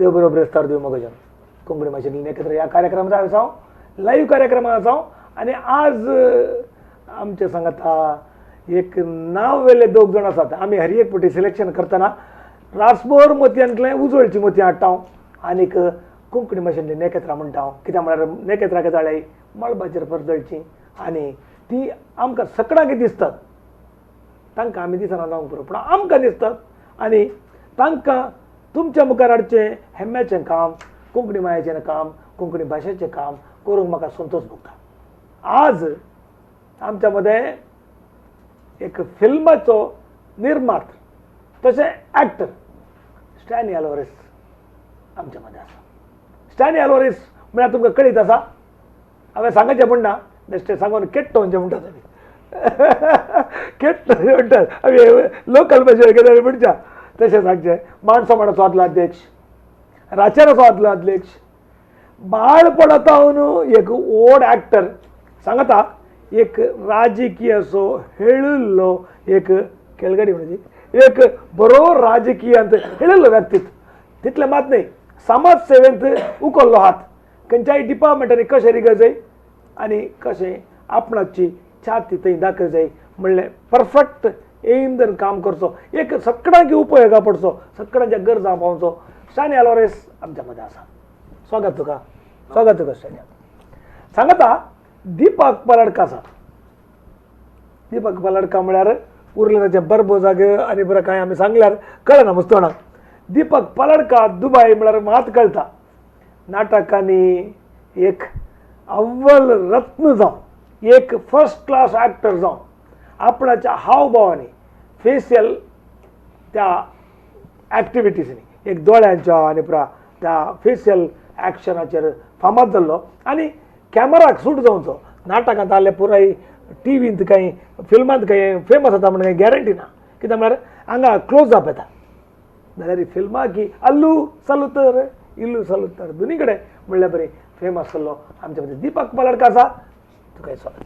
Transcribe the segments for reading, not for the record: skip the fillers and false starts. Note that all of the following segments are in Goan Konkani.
देव बरो ब्रेस्तार दिवं मगजन. कोंकणी भाशेंतल्यान एकत्र ह्या कार्यक्रमांत हांव लायव्ह कार्यक्रमांत आसा आनी आज आमचे सांगता एक नांव वेले दोग जाण आसात. आमी हर एक पटी सिलेक्शन करतना रासभर मोतयांतलें उजळची मोतयां हाडटा आनीक कोंकणी भाशेंतली नेकेत्रां म्हणटा. कित्याक म्हळ्यार नेकेत्रां जाळ्याय मळबाचेर परजळची आनी ती आमकां सकडांक दिसतात. तांकां आमी दिसना जावंक पुरो, पूण आमकां दिसतात आनी तांकां तुमच्या मुखार हाडचें हेम्म्याचें काम, कोंकणी मायेचें काम, कोंकणी भाशेचें काम करूंक म्हाका संतोश भोगता. आज आमच्या मदें एक फिल्माचो निर्मात तशें एक्टर स्टॅनी आल्वारीस आमच्या मदें आसा. स्टॅनी आल्वारीस म्हळ्यार तुमकां कळीत आसा, हांवें सांगाचें म्हण ना, बेश्टें सांगून केट्टोवचें म्हणटा तुमी केट्टो म्हणटात आमी लोकल भाशेन कितें म्हणच्या तशें सांगचें. माणसो आदलो अध्यक्ष, राचेराचो आदलो अध्यक्ष, बाळपणांत एक व्हड एक्टर सांगता, एक राजकीय असो हेळिल्लो एक खेळगडी म्हणजे एक बरो राजकीयांत हेळिल्लो व्यक्तित्व. तितलें मात न्हय, समाज सेवेंत उखल्लो हात, खंयच्याय डिपार्टमेंटांनी कशें रिगत जाय आनी कशें आपणाची छाती थंय दाखय जाय म्हणलें परफेक्ट एम धरून काम करचो, एक सगळ्यांक उपयोगा पडचो, सगळ्यांच्या गरजां पावचो. स्टॅनी आल्वारीस आमच्या मदें आसा. स्वागत तुका, स्वागत तुका स्टॅनी. सांगता दीपक पलडका आसा. दीपक पलडका म्हळ्यार उरलें ताचें बरबो जागे आनी बरें कांय आमी सांगल्यार कळना मुस्तोणाक. दीपक पलडका दुबाय म्हळ्यार मात कळटा. नाटकांनी एक अव्वल रत्न जावं, एक फर्स्ट क्लास एक्टर जावं, आपणाच्या हावभावांनी फेशियल त्या एक्टिविटीजांनी एक दोळ्यांच्या आनी पुरा त्या फेशियल एक्शनाचेर फामाद जाल्लो आनी कॅमेराक सूट जावचो. नाटकांत आसले पुराय टिवींत कांय फिल्मांत कांय फेमस जाता म्हण कांय गॅरंटी ना. कित्याक म्हळ्यार हांगा क्लोज अप येता, जाल्यार फिल्मां की अल्लू सलुतर इल्लू सलुतर दोनी कडेन म्हणल्यार बरें फेमस जाल्लो आमच्या मदीं दीपक पलडका आसा. तुका स्वागत.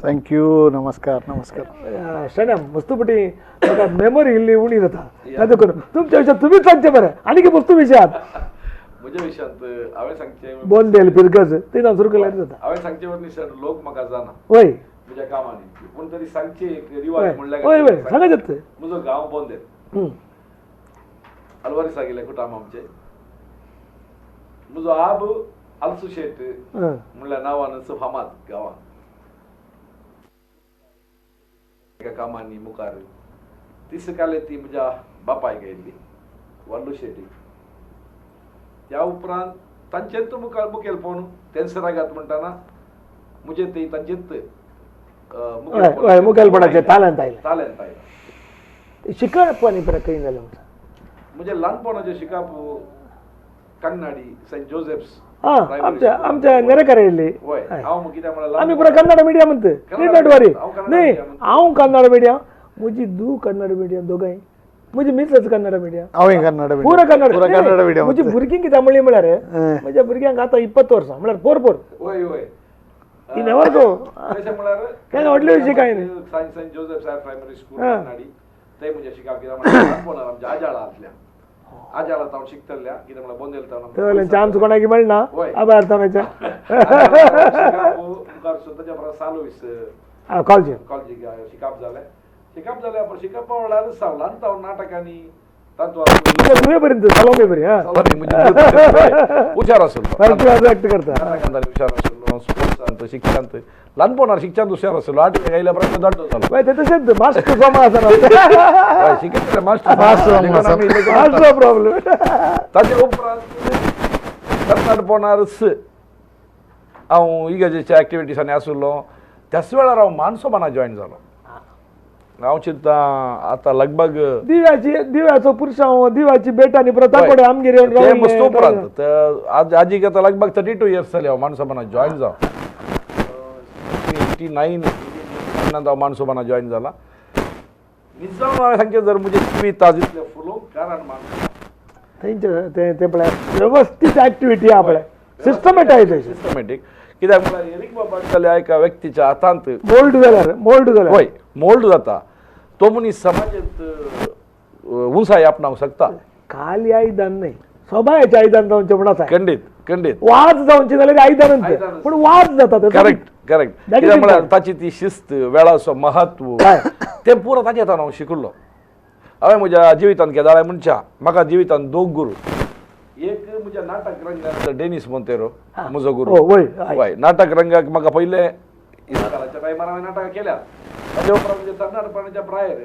Thank you. नमस्कार. नमस्कार शण्या मस्तपटी म्हाका मेमोरी इल्ली उणी जाता, ताजें करून तुमच्या विशयात तुमीच सांगचें बरें. आनी कितें वस्तू विशयात म्हज्या विशयांत हांवें सांगचें बोंदेल फिरगज ते हांव सुरू केल्यार जाता. हांवें सांगचें वरवीं लोक म्हाका जाणा वय म्हज्या कामांनी, पूण तरी सांगचें एक रिवाज म्हणल्यार वय वय सांगायचें. म्हजो गांव बोंदेल, आल्वारीसा गेले कुटाम आमचें. म्हजो आब आलसू शेट म्हणल्यार नांवान फामाद गांवांत, कामांनी मुखार. ती सकाळी ती म्हज्या बापायक आयिल्ली वाल्लू शेटी. त्या उपरांत तांचेंच मुखार मुखेलपण तेन्सरागात म्हणटाना म्हजें ते तांचेंच मुखेलपणाचें तालंत आयलें. तालंत आयलें. शिकप आनी बरें खंय जालें म्हजें ल्हानपणाचें शिकप कन्नाडी सेंट जोसेफ्स. आमच्या आमच्या नेरेकर येयल्ली. हांव कित्याक म्हळ्यार आमी पुरा कन्नड मिडियम म्हणटा. Don't worry न्ही, हांव कन्नड मिडियम, म्हजी धूव कन्नड मिडियम, दोगांय. म्हजी मिसेस कन्नड मिडियम, हांवूय कन्नड, पुरा कन्नड कन्नड मिडियम. म्हजी भुरगीं कित्याक म्हणली म्हळ्यार म्हज्या भुरग्यांक आतां 20 वर्सां म्हळ्यार पोर पोर. वय वय ती नेवर गो. तशें म्हळ्यार काय व्हडले विशय कांय न्ही. Saint Joseph higher primary school Kannadi थंय म्हजें शिकप. कित्याक म्हळ्यार ल्हानपणार आमच्या आजाळा आसल्या, आजाळा हांव शिकतल्या. कितें म्हळ्यार बोंदेल तावन चान्स कोणाक मेळना आभार तावनाच्या मुखार ताच्या उपरांत सालूस कॉलेज कॉलेजीक शिकप जालें. शिकप जालें पूण शिकप म्हणल्यार ल्हान तावन नाटकांनी तातूंत पर्यंत सलोमे बरी हुशार आसलो, एक्ट करता, नाटकांत हुशार आसलो, स्पोर्ट्सांत शिक्षांत ल्हानपणार शिक्षांत हुशार आसलो. आठवेक आयल्या उपरांत दाटो जालो. ते तशेंच मास्टर जमा आसना, शिकयतले मास्टर प्रॉब्लेम. ताचे उपरांत तरणाटपणारच हांव इगर्जेच्या एक्टिविटीजांनी आसलो. त्याच वेळार हांव मानसोमाना जॉयन जालो. हांव चिंता आतां लगभग दिव्याची दिव्याचो पुरसांव दिव्याची भेट आनी प्रथा कडेन आमगेर येवन मस्त उपरांत आजीक आतां लगभग 32 इयर्स जाले हांव मानसोमाना जॉयन जावन. 89 हांव मानसोमाना जॉयन जाला. निजाम हांवें सांगचें जर म्हजें जिवीत आज इतलें फुलोवंक कारण मानसोमान थंयचे ते ते पळय वेवस्थीत एक्टिविटी आहा पळय, सिस्टमॅटायझेशन सिस्टमॅटीक. कित्याक म्हळ्यार एरीक बाबा जाल्यार एका व्यक्तीच्या हातांत मोल्ड जाल्यार मोल्ड जाल्यार हय मोल्ड जाता, तो मनीस समाजांत उंचाय आपणावंक शकता. खाली आयदन न्हय, सभायेचें आयदन जावचें म्हूण आसा. खंडीत खंडीत वाज जावचे जाल्यार आयदन, पूण वाज जाता. Correct correct. कित्याक म्हळ्यार ताची ती शिस्त, वेळाचो महत्व तें पुरो ताचें हांव शिकिल्लो. हांवें म्हज्या जिवितांत केदाळे म्हणच्या म्हाका जिवितांत दोग गुरू. एक म्हज्या नाटक रंगांत डेनीस मोंतेरो म्हजो गुरू. हय, नाटक रंगाक म्हाका पयलें इस्कालाच्या टायमार हांवें नाटकां केल्या. ताच्या उपरांत म्हणजे तरणाटपणाच्या प्रायर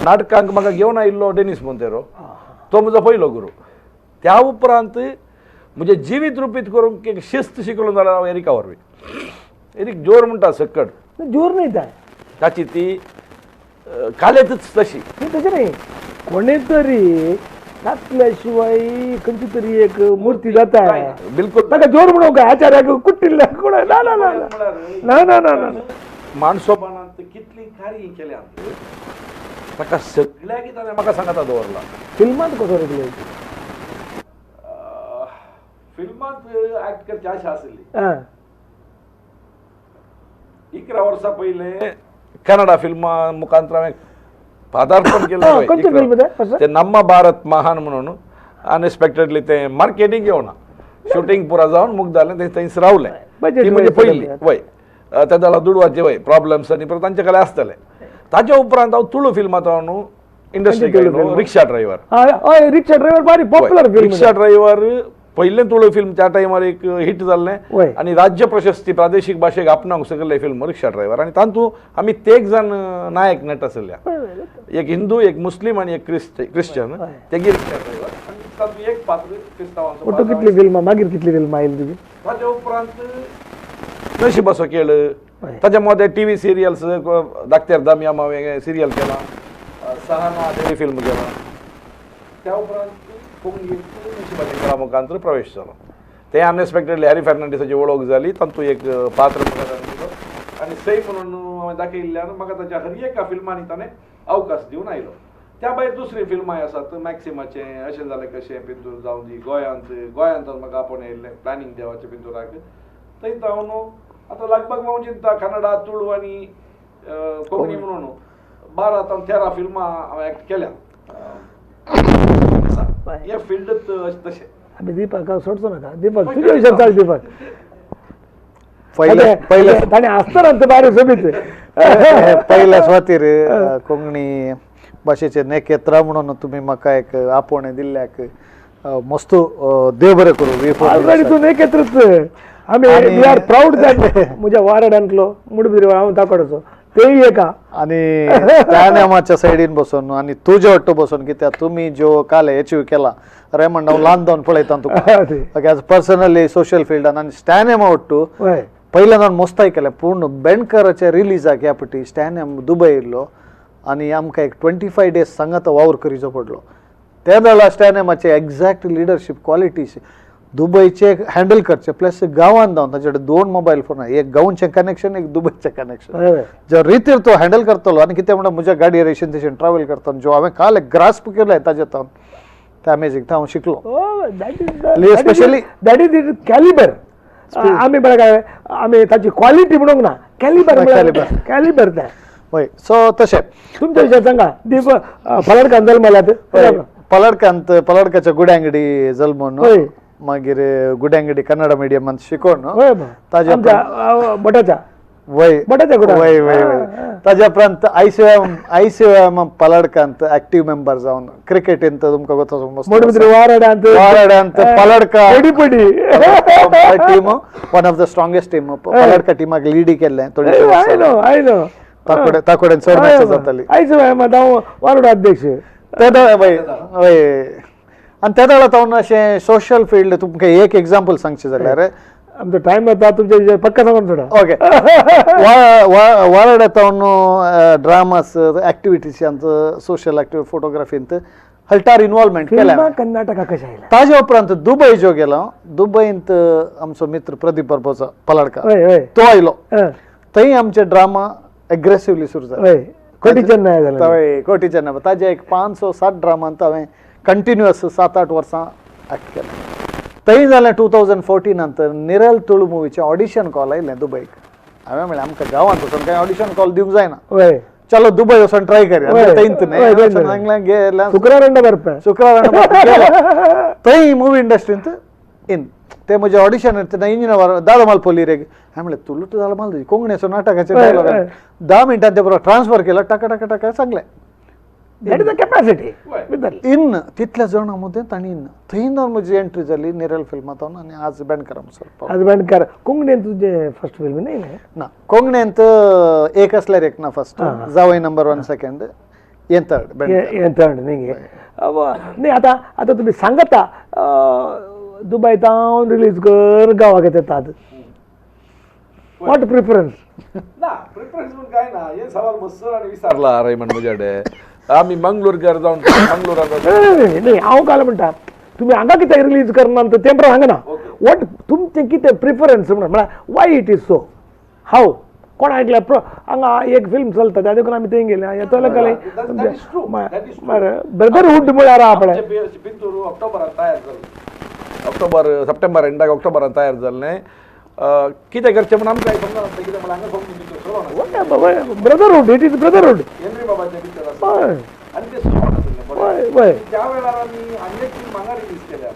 नाटकांक म्हाका घेवन आयिल्लो डेनीस मोंतेरो, तो म्हजो पयलो गुरू. त्या उपरांत म्हजें जिवीत रुपीत करूंक एक शिस्त शिकलो जाल्यार हांव एरिका वरवीं. एरीक जोर म्हणटा सक्कड जोर न्ही तें, ताची ती कालेतच तशी. तशें न्ही, कोणे तरी घातल्या शिवाय खंयची तरी एक मूर्ती जाता. बिलकुल ताका जोर म्हणूंक काय आचार्याक कुट्टिल्ल्या कोण ना ना ना ना ना ना ना. माणसोपणांत कितली कार्य केल्या ताका सगळ्याक ताणें म्हाका सांगता दवरला. फिल्मांत कसो रे? फिल्मांत ऍक्ट करची आशा आसली. 11 वर्सां पयलें कन्नडा फिल्मां मुखांतर हांवें पदार्पण केलें. ते नम्मा भारत महान म्हणून अनएक्सपेक्टेडली तें मार्केटींग येवना, शुटींग पुरा जावन मुग्ध जालें, तें थंयच रावलें. ती म्हणजे पयली वय त्या जाल्यार दुडवाचे वय प्रॉब्लम्स आनी परत तांचे कडेन आसतले. ताच्या उपरांत हांव तुळू फिल्मांत हांव इंडस्ट्री रिक्षा ड्रायव्हर. हय, रिक्षा ड्रायव्हर बारी पॉप्युलर फिल्म. रिक्षा ड्रायव्हर पयलें तुळू फिल्म त्या टायमार एक हिट जाल्लें आनी राज्य प्रशस्ती प्रादेशीक भाशेक आपणावंक सगळें फिल्म रिक्षा ड्रायव्हर. आनी तातूंत आमी तेग जाण नायक नट आशिल्ल्या, एक हिंदू, एक मुस्लीम आनी एक क्रिश्चन. तेगी रिक्षा ड्रायव्हर आनी तातूंत एक पात्र क्रिस्तांवांचो. कितली फिल्मां मागीर कितली फिल्मां आयली तुजी? ताच्या उपरांत नशिबाचो खेळ, ताच्या मदें टीव्ही सिरियल्स, दाक्तेर दामिया हांवें सिरियल केलां, सहाना टेली फिल्म केलां. त्या उपरांत कोंकणी नशिबाच्या खेळा मुखांत प्रवेश जालो. ते अनएक्सपेक्टेडली हॅरी फेर्नांडीसाची वळख जाली, तातूंत एक पात्र म्हाका ताणें दिलो आनी सै म्हणून हांवें दाखयल्ल्यान म्हाका ताच्या हर एका फिल्मांनी ताणें अवकाश दिवन आयलो. त्या भायर दुसरीं फिल्मांय आसात, मॅक्सिमाचें अशें जालें कशें पिंतूर जावन दी, गोंयांत गोंयांत म्हाका आपोवन येयल्लें प्लॅनिंग देवाचें पिंतूराक. थंय हांव न्हू आतां लगभग हांव चिंता कन्नडा, तुळू आनी कोंकणी म्हणून 12 ते 13 फिल्मां हांवें एक्ट केल्या. हे फिल्डच तशें. आमी दीपक सोडचो नाका. दीपक तुजे विशय चाल. दीपक ताणें आसतना बारीक सोबीत पयल्या सुवातीर कोंकणी भाशेचे नेकेत्रा म्हणून तुमी म्हाका एक आपोवणें दिल्ल्याक मस्त देव बरें करूं. ऑलरेडी तूं नेकेत्रच. आमी we are proud that म्हज्या वारडांतलो मुडबिरी हांव दाखोवचो तेय एका आनी त्या नेमाच्या सायडीन बसून आनी तुजे वाट्टो बसून कित्याक तुमी ज्यो काल एचीव केला रेमंड हांव ल्हान जावन पळयता तुका एज पर्सनली सोशल फिल्डान आनी स्टॅनेमा वट्टू पयल्यान हांव मस्त आयकलें. पूण बेणकराच्या रिलीजाक ह्या पटी स्टॅनेम दुबय येयल्लो आनी आमकां एक 25 डेज सांगात वावर करीचो पडलो. त्या वेळार स्टॅनेमाचे एग्जॅक्ट लिडरशीप क्वॉलिटीज दुबयचे हँडल करचे प्लस गांवांत जावन ताचे कडेन 2 मोबायल फोन, एक गांवचें कनेक्शन, एक दुबयचें कनेक्शन. ज्या रितीर तो हँडल करतलो आनी कितें म्हणटा म्हज्या गाडयेर अशें तशें ट्रॅवल करता जो हांवें काल ग्रास्प केलें ताजे तावन तें अमेजींग. तें हांव शिकलो. Specially that is calibre. आमी म्हळ्यार काय आमी ताची क्वॉलिटी म्हणूंक ना, कॅलिबर कॅलिबर तें. हय, सो तशें तुमच्या विशयान सांगा. दीप पलडकान जल्मल्यात. पलडकांत पलडकाच्या गुड्यांगडी जल्मून मागीर गुड्यांगडी कन्नडा मिडियमांत शिकोवन ताज्या भटाच्या वय वय वय ताज्या उपरांत आयसीएम पलडकांत एक्टीव मेंबर जावन क्रिकेटींत तुमकां वारड्यांत Paladka team one of the strongest team Paladka टिमाक लिडी केल्लें थोडी ताकोडेन चड मॅच जाताली. वारडो अध्यक्ष वय वय. आनी त्या वेळार तावन अशें सोशल फिल्ड तुमकां एक एग्जाम्पल सांगचें जाल्यार आमचो टायम येता तुमच्या पक्का सांगून सोडा. ओके, वारड्या तावन ड्रामास एक्टिविटीज सोशल एक्टिविटी फोटोग्राफींत हल्टार इन्वॉल्वमेंट केलें. कर्नाटका कशें आयलें? ताजे उपरांत दुबय जो गेलो, दुबयंत आमचो मित्र प्रदीप बार्बोजा पलाडका तो आयलो. थंय आमचे ड्रामा एग्रेसिवली सुरू जाले. कोटी चेन्नय जालें. कोटी चेन्नय ताजे एक 507 ड्रामांत हांवें कंटिन्युअस 7-8 वर्सां एक्ट केलें. थंय जालें 2014 निरल तुळू मुवीचें ऑडिशन कॉल आयलें दुबयक. हांवें म्हणलें आमकां गांवांत वचून कांय ऑडिशन कॉल दिवंक जायना, चलो दुबय वचून ट्राय करया थंयच न्ही गेल्या शुक्रार बरपे शुक्रार थंय मुवी इंडस्ट्रींत इन ते म्हजे ऑडिशन तेन्ना इंजिनियर दादा मालपोली रे हांवें म्हणलें तुलूट जालो माल कोंकणीचो नाटकाचे डायलॉग 10 मिनटां ते बरोबर ट्रान्सफर केलं टाका टाका टाका सांगलें. That is the capacity in तितल्या जाणां मदें तांणी इन थंय जावन म्हजी एंट्री जाली निरल फिल्मांत आनी आज बेणकार सर. आज बेणकार कोंकणींत तुजें फर्स्ट फिल्म न्ही? ना कोंकणींत एक असल्यार एक ना फर्स्ट जावय नंबर 1 सेकंड हें थर्ड हें थर्ड न्ही. न्ही आतां आतां तुमी सांगता दुबय तावन रिलीज कर गांवाक येतात what preference? ना प्रिफरन्स म्हूण काय ना हे सवाल मस्त आनी विचारला रेमंड म्हज्याडे. आमी मंगलोरकर जावन मंगलोराक न्ही हांव काल म्हणटा तुमी हांगा कित्याक रिलीज करना तें बरोबर सांगना what तुमचें कितें प्रिफरन्स म्हणून म्हळ्यार why it is so how कोण आयकल्या हांगा एक फिल्म चलता त्या देखून आमी थंय गेले येतले कले ब्रदरहूड म्हळ्यार आपणें पिंतूर ऑक्टोबरान तयार जालें ऑक्टोबर सप्टेंबर एंडाक ऑक्टोबरान तयार जालें कितें करचें म्हूण आमकां समजना कितें म्हळ्यार हांगा कोंकणी पिक्चर चलोना brotherhood it is brotherhood Henry बाबाचें पिक्चर आसा आनी तें चलोना हय. त्या वेळार आमी आनी एक फिल्म हांगा रिलीज केल्या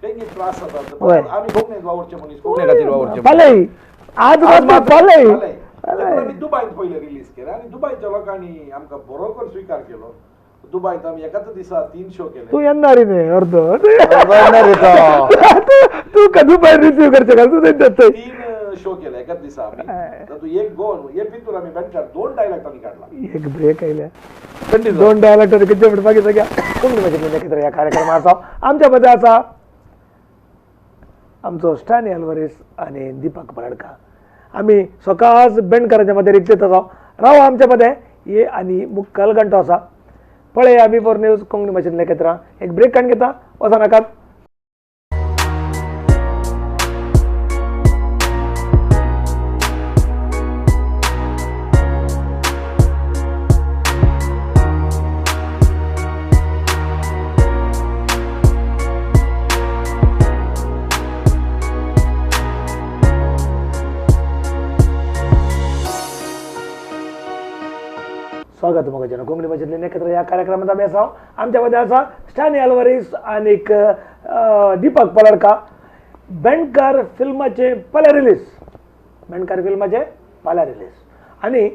खंय त्रास जातात आमी कोंकणीत वावुरचे मनीस कोंकणी खातीर वावुरचे फाल्यां आज मात फाल्यां आमी दुबायत पयलें रिलीज केलें आनी दुबायच्या लोकांनी आमकां बरोबर स्विकार केलो. दुबायत आमी एकाच दिसा 3 शो केले. तूं येणार न्ही अर्दो तूं दुबाय रिसीव करचें का तूं 3 शो केले एकाच दिसा आमी. तातूंत एक गोवन एक पिंतूर आमी बेणकार 2 डायलॉग आमी काडला. एक ब्रेक आयल्या 2 डायलॉग कितें म्हणपाक सगळ्या कोंकणी भाशेंतल्यान एकत्र ह्या कार्यक्रमाचो आमच्या मदें आसा आमचो स्टॅनी अल्वारीस आनी दीपक पराडकार. आमी सकाळच बेणकाराच्या मदें रिगतेत आसा राव आमच्या मदें हे आनी मुखाल घंटो आसा पळय आमी फोर न्यूज कोंकणी भाशेंतल्यान एकत्र एक ब्रेक काडून घेता वचा नाकात. स्वागत मोगाच्यान कोंकणी भाशेंतल्यान एकत्र ह्या कार्यक्रमाचा अभ्यास हांव आमच्या मदें आसा स्टॅनी अल्वारीस आनीक दीपक पलडका. बेणकार फिल्माचे पयलें रिलीज बेणकार फिल्माचे पयलें रिलीज आनी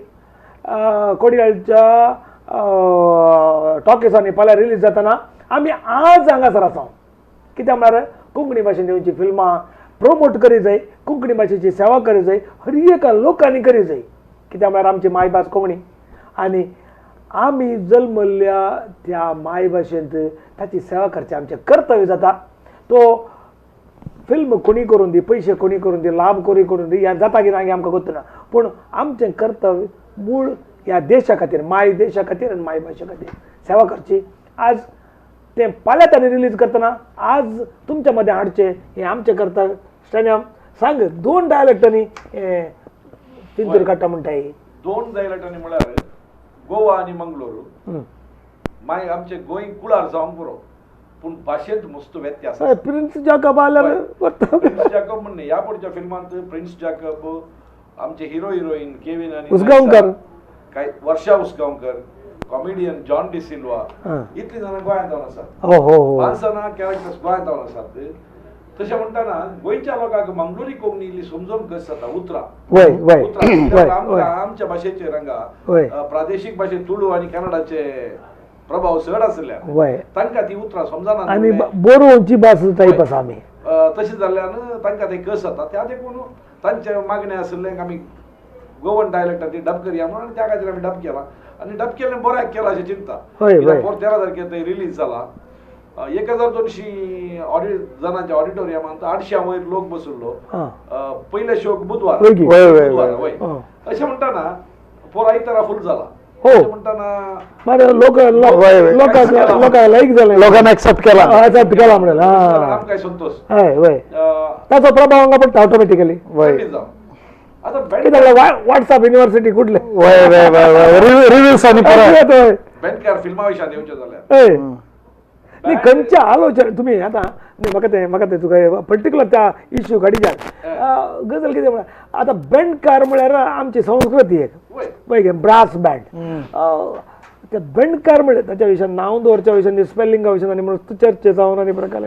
कोडियाळच्या टॉकीसांनी पयलें रिलीज जातना आमी आज हांगासर आसा कित्याक म्हळ्यार कोंकणी भाशेन येवची फिल्मां प्रोमोट करी जाय कोंकणी भाशेची सेवा करी जाय हर एका लोकांनी करी जाय कित्याक म्हळ्यार आमची मायभास कोंकणी आनी आमी जल्मल्ल्या त्या मायभाशेंत ताची सेवा करचें आमचें कर्तव्य जाता. तो फिल्म कोणी करून दी पयशे कोणी करून दी लाभ कोणी करून दी ह्या जाता की ना आमकां गोत्त ना पूण आमचें कर्तव्य मूळ ह्या देशा खातीर माय देशा खातीर आनी मायभाशे खातीर सेवा करची. आज तें फाल्यां तांणी रिलीज करतना आज तुमच्या मदें हाडचें हें आमचें कर्तव्य. स्टॅनियम सांग 2 डायलॅक्टांनी हें पिंतूर काडटा म्हणटाय 2 डायलॅक्टांनी म्हळ्यार गोवा आनी मंगलोर मागीर आमचे गोंय कुळार जावंक पुरो पूण भाशेंत मस्त व्यत्यास. प्रिन्स जाकब आल्यार प्रिन्स जाकब म्हण ह्या पुढच्या फिल्मांत प्रिन्स जाकब आमचे हिरो हिरोईन केविन आनी उसगांवकर काय वर्षा उसगांवकर कॉमेडियन जॉन डिसिल्वा इतली जाणां गोंयांत जावन आसात. 5 जाणां कॅरेक्टर्स गोंयांत जावन आसात. तशें म्हणटना गोंयच्या लोकांक मंगलोरी कोंकणी इल्ली समजून कस जाता उतरां उतरां आमच्या भाशेचेर हांगा प्रादेशीक भाशेंत तुळू आनी कन्नडाचे प्रभाव चड आशिल्ल्यान तांकां ती उतरां समजना आनी बरोवची भास टायप आसा आमी तशें जाल्ल्यान तांकां तें कस जाता. त्या देखून तांचे मागणें आशिल्लें आमी गोवन डायलॅक्टान ती डब करया म्हणून आनी त्या खातीर आमी डब केला आनी डब केलें बऱ्याक केलां अशें चिंता. 13 तारखेर थंय रिलीज जाला 1200 जणांच्या ऑडिटोरियमांत 800 वयर लोक बसलो. पयले शोक बुधवार वय अशें म्हणटना पोर आयतारा फूल जाला. अशें म्हणटना लोक लोकांक लायक जालें लोकांनी एक्सेप्ट केला एक्सेप्ट केला म्हणून आमकां संतोश ताचो प्रभाव हांगा पडटा ऑटोमॅटिकली. आतां व्हॉट्सअप युनिव्हर्सिटी कुठले रिव्यूज आनी बेणकार फिल्मा विशयान येवचें जाल्यार न्ही खंयच्या आलोचना तुमी आतां न्ही म्हाका तें म्हाका तें तुका पर्टिक्युलर त्या इश्यू काडिच्यान गजाल कितें म्हळ्यार आतां बेणकार म्हळ्यार आमची संस्कृती एक पळय ब्रास बँड ते बेंडकार म्हणले ताच्या विशयान नांव दवरच्या विशयान स्पेलिंगा विशयान आनी म्हणून चर्चे जावन आनी प्रकार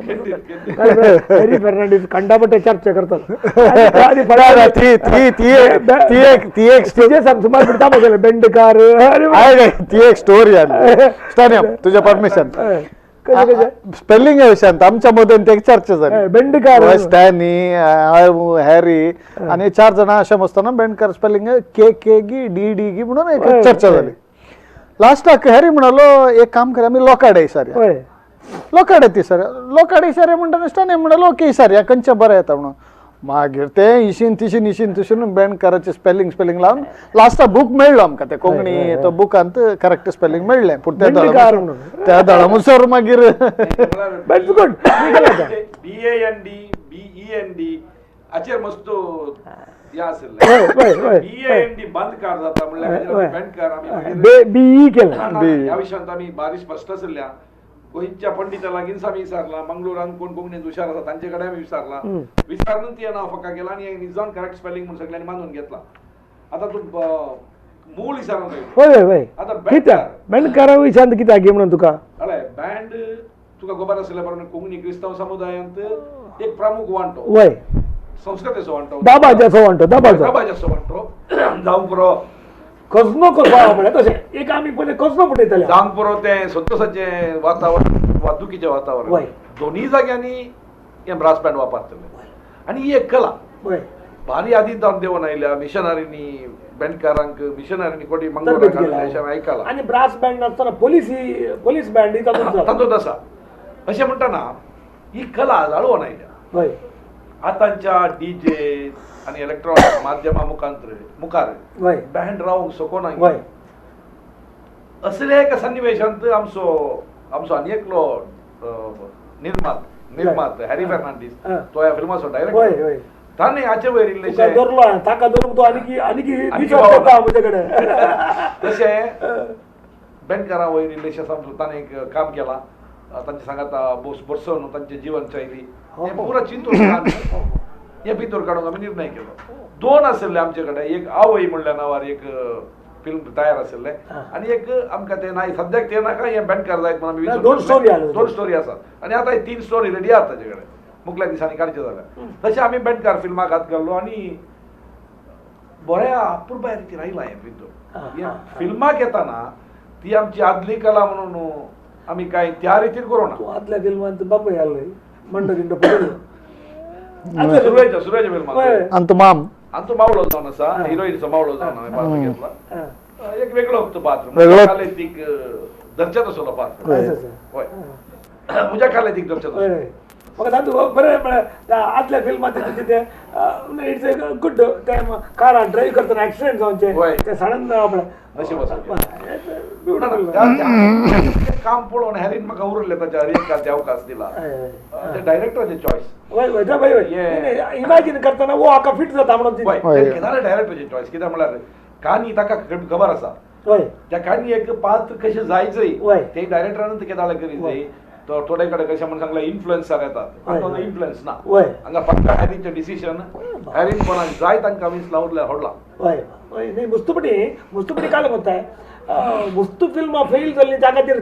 हॅरी फेर्नांडीस कंडापट्टे चर्चा करतात. ती एक सांग सुमार म्हणटा म्हगेलें बेंडकार ती एक स्टोरी आसली. तुझ्या परमिशन स्पेलिंग विशयांत आमच्या मदेन ते चर्चा जाली. बेंडकार स्टॅनी हॅरी आनी 4 जाणां अशें आसतना बेंडकार स्पेलिंग के के गी डी डी गी म्हणून एक चर्चा जाली. लास्टाक हॅरी म्हणालो एक काम कर आमी लोकाडे इसारया, लोकाडे ती सर लोकाडे इसारया म्हणटा स्टॅनी म्हणालो ओके इसारया खंयचें बरें येता म्हणून. मागीर ते इशीन तिशीन इशीन तिशीन बेंडकाराचें स्पेलिंग स्पेलिंग लावन लास्टाक बूक मेळ्ळो आमकां. ते कोंकणी तो बुकांत करेक्ट स्पेलिंग मेळ्ळें. पूण त्या दळामुसर मागीर BAND BEND हाचेर मस्त हें आशिल्लें. BAND बंद कार जाता म्हणल्यार बेंडकार आमी बीई केलें. ह्या विशयांत आमी बारीक स्पश्ट आशिल्ल्या. गोंयच्या पंडिता लागींच आमी विचारलां, मंगळुरान कोण कोंकणींत हुशार आसा तांचे कडेन आमी विचारलां. विचारून ती नांव फका केलां आनी निजान करेक्ट स्पेलिंग म्हूण सगळ्यांनी मानून घेतलां. आतां तूं मूळ विचारूंक हय हय आतां कित्याक बेंडकारा विशयांत कित्याक गे म्हणून तुका हय बँड तुका खबर आसल्या प्रमाणे कोंकणी क्रिस्तांव समुदायांत एक प्रमुख वांटो, वय संस्कृतेचो वांटो, दाबाजाचो वांटो, दाबाजाचो वांटो जावंक पुरो खजनो कसो म्हळ्यार तशें एक आमी पयलीं खजनो फुटयतले जावंक पुरो तें संतोषाचें वातावरण वा दुखीचें वातावरण दोनूय जाग्यांनी हें ब्रास बँड वापरतले. आनी ही एक कला भारी आदीं जावन देंवन आयल्या मिशनरींनी बँडकारांक मिशनरींनी कोटी मंगळूराक अशें हांवें आयकलां. आनी ब्रास बँड नासतना पोलीस पोलीस बँड तातूंत आसा. अशें म्हणटना ही कला जाळोवन आयल्या. आतांच्या डीजे आनी इलेक्ट्रॉनिक माध्यमा मुखार बँड रावंक शकना. असल्या एका सन्निवेशांत आमचो आमचो आनी एकलो निर्मात हॅरी फेर्नांडीस तो ह्या फिल्माचो डायरेक्टर ताणें हाचे वयर इल्लेशें धरलो ताका धरून तो आनी आनी तशें बँडकारां वयर इल्लेशें समजून ताणें एक काम केलां. तांचे सांगाता बसोवन तांचे जीवनशैली हें पुरा चिंतून हें भितर काडूंक आमी निर्णय केलो. 2 आशिल्ले आमचे कडेन, एक आवय म्हणल्या नांवार एक फिल्म तयार आशिल्लें आनी एक आमकां तें ना सद्याक तें नाका हें बँडकार जायत म्हणून आमी 2 स्टोरी आसात आनी आतां 3 स्टोरी रेडी आसात ताचे कडेन मुखल्या दिसांनी काडचें जाल्यार. तशें आमी बँडकार फिल्माक हात घालो आनी बऱ्या अपुरबाय रितीन आयलां हें भितर. हें फिल्माक येताना ती आमची आदली कला म्हणून आमी कांय त्या रितीन करूं ना. आदल्या फिल्मांत बापूय आसलो मंडो गिंडो पडलो सुरवेच्या सुरवेच्या फिल्मांत आनी तो माम आनी तो मावळो जावन आसा, हिरोईनचो मावळो जावन हांवें पात्र घेतला. एक वेगळो तो पात्र, म्हज्या कालेतीक दर्जाचो आसलो पात्र. हय म्हज्या कालेतीक दर्जाचो. म्हाका तातूंत बरें म्हळ्यार आदल्या फिल्मांत तें तें it's a good तें कारान ड्रायव करतना एक्सिडेंट जावचें तें सडन म्हळ्यार नशीब आसा काम पळोवन हॅरीन म्हाका उरलें ताच्या हर एका ते अवकाश दिला. ते डायरेक्टराचे चॉयस वय वय वय वय इमॅजीन करतना वो हाका फिट जाता म्हणून डायरेक्टराचे चॉयस. कित्याक म्हळ्यार काणी ताका खबर आसा, त्या काणी एक पात्र कशें जायचय ते डायरेक्टरान केदाळे करी जाय. तो थोडे कडेन कशें म्हण सांगलें इन्फ्लुएन्सर येतात, हांगा इन्फ्लुएन्स ना, हांगा फक्त हॅरीचें डिसिजन, हॅरीन कोणाक जाय तांकां विसला उरल्या होडला. हय हय न्ही मुस्तुपटी मुस्तुपटी काल म्हणताय मुस्तू फिल्मां फेल जाल्ली त्या खातीर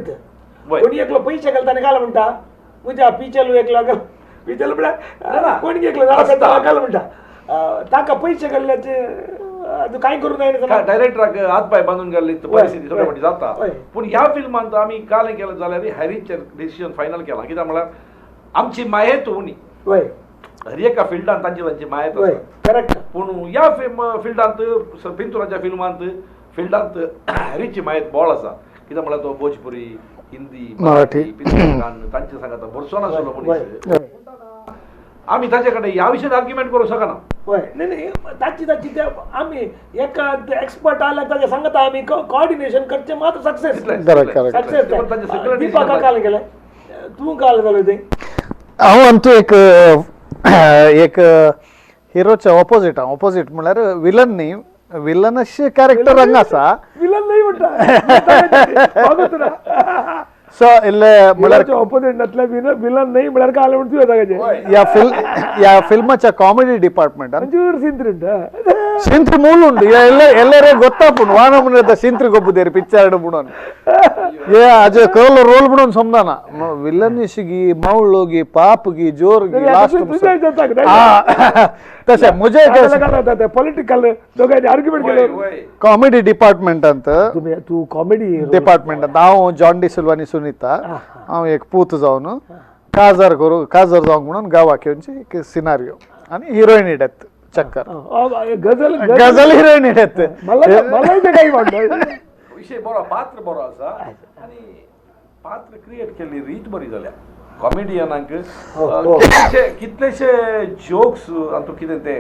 कोणी एकलो पयशे घालता आनी घाल म्हणटा म्हज्या पिचल एकलो पिचल म्हळ्यार कोणी एकलो घाल म्हणटा ताका पयशे घाल्ल्याचे कांय करूं जायना. डायरेक्टराक हात पांय बांदून घाल्ली परिस्थिती सगळे फावटी जाता. पूण ह्या फिल्मांत आमी काल केलें जाल्यार हॅरीचें डिसिजन फायनल केलां. कित्याक म्हळ्यार आमची मायेत उणी हर एका फिल्डांत तांची तांची मायेत आसा. करेक्ट. पूण ह्या फिल्डांत पिंतुराच्या फिल्मांत फिल्डांत हॅरीची मायेत बोळ आसा. कित्याक म्हळ्यार तो भोजपुरी, हिंदी, मराठी तांचे सांगाता भरसो नासलो मनीस. आमी ताचे कडेन ह्या विशयान आर्ग्युमेंट करूंक शकना. हय न्ही न्ही ताची ताची ते आमी एका एक्सपर्ट आल्यार ताजे सांगता आमी कॉर्डिनेशन करचें मात्र सक्सेस सक्सेस. दीपा काल गेलें तूं काल जालें तें हांव आमचो एक एक हिरोच्या ऑपोजीट हांव. ऑपोजीट म्हणल्यार विलन न्ही, विलन अशें कॅरेक्टर हांगा आसा. विलन न्ही म्हणटा. सो इल्ले म्हळ्यार ऑपोजिट विलन नाही म्हळ्यार काल म्हणून तूं येता या या ಫಿಲ್ಮच्या ಕಾಮಿಡಿ ಡಿಪಾರ್ಟ್ಮೆಂಟ್ ಒಂಚೂರು ಸಿಂತ್ರಿ ಉಂಟು ಸಿಂತ್ರಿ ಮೂಲ ಉಂಟು ಎಲ್ಲರೇ ಗೊತ್ತಾಪುಂಡು ವಾನ ಮುನ್ನ ಸಿಂತ್ರಿ ಗೊಬ್ಬುದೇರಿ ಪಿಕ್ಚರ್ ಬುಡೋನ್ ಏ ಅಜ ಕರ್ಲ್ ರೋಲ್ ಬುಡೋನ್ ಸೊಮ್ದಾನ ವಿಲನ್ ಇಸಿಗಿ ಮೌಳೋಗಿ ಪಾಪಗಿ ಜೋರ್ಗಿ ಲಾಸ್ಟ್ ತಸೆ ಮುಜೆ ಪೊಲಿಟಿಕಲ್ ಆರ್ಗ್ಯುಮೆಂಟ್ ಕಾಮಿಡಿ ಡಿಪಾರ್ಟ್ಮೆಂಟ್ ಅಂತ तू कॉमेडी डिपार्टमेंट हांव जॉन डिसिल्वा आनी सुनीता हांव एक पूत जावन काजार करू काजार जावंक म्हणून गांवाक येवची एक सिनारियो आनी हिरोईन इडत चक्कर गजल गजल हिरोईन इडत मला काही म्हणतो विषय बरो पात्र बरो आसा आनी पात्र क्रिएट केल्ली रीत बरी जाल्या कॉमेडियनांक कितलेशे जोक्स आनी कितें ते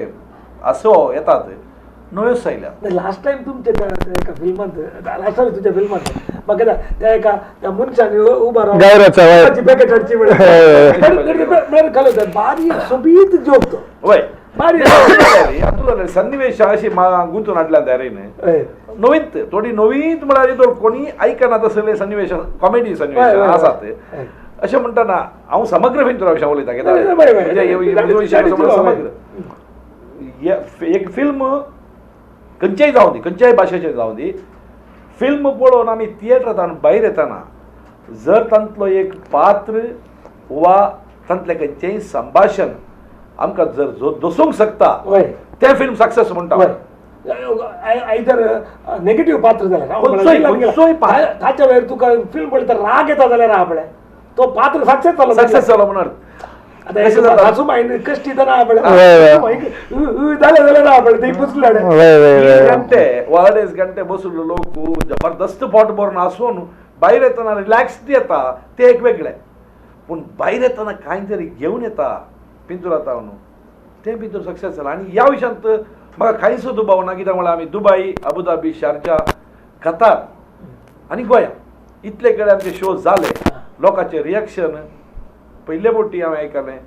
असो येतात नव्योच आयल्या. लास्ट टायम तुमच्या त्या एका फिल्मांत लास्ट टायम तुमच्या फिल्मांत म्हाका त्या एका त्या मनशान उबा रावन पॅकेट हाडची म्हळ्यार बारीक सोबीत जोक तो वय बारीक सन्निवेश अशी गुंतून हाडल्या तयारीन नवीत थोडी नवीत म्हळ्यार कोणी आयकना तसले सन्निवेश कॉमेडी सन्निवेश आसात अशें म्हणटना हांव समग्र फिल्म विशय उलयता कित्याक समग्र एक फिल्म खंयचेय जावं दी खंयच्याय भाशेचें जावं दी फिल्म पळोवन आमी थिएटरांत भायर येतना जर तांतलो एक पात्र वा तांतलें खंयचेंय संभाशण आमकां जर दसूंक शकता तें फिल्म सक्सेस म्हणटा. आयदर नेगेटीव पात्र जाल्यार ताच्या वयर तुका फिल्म पळयता राग येता जाल्यार आहा पळय तो पात्र सक्सेस जालो सक्सेस जालो म्हणून घंटे वा अडेच घंटे बसलो लोक जबरदस्त पोट भरून आसून भायर येतना रिलॅक्स येता ते एक वेगळे पूण भायर येतना कांय तरी घेवन येता पिंतुराता न्हू तें भितर सक्सेस जाला. आनी ह्या विशयांत म्हाका कांयच दुबाव ना कित्याक म्हळ्यार आमी दुबय अबुधाबी शारजा कतार आनी गोंया इतले कडेन आमचे शो जाले लोकांचे रिएक्शन पयले फावटी हांवें आयकलें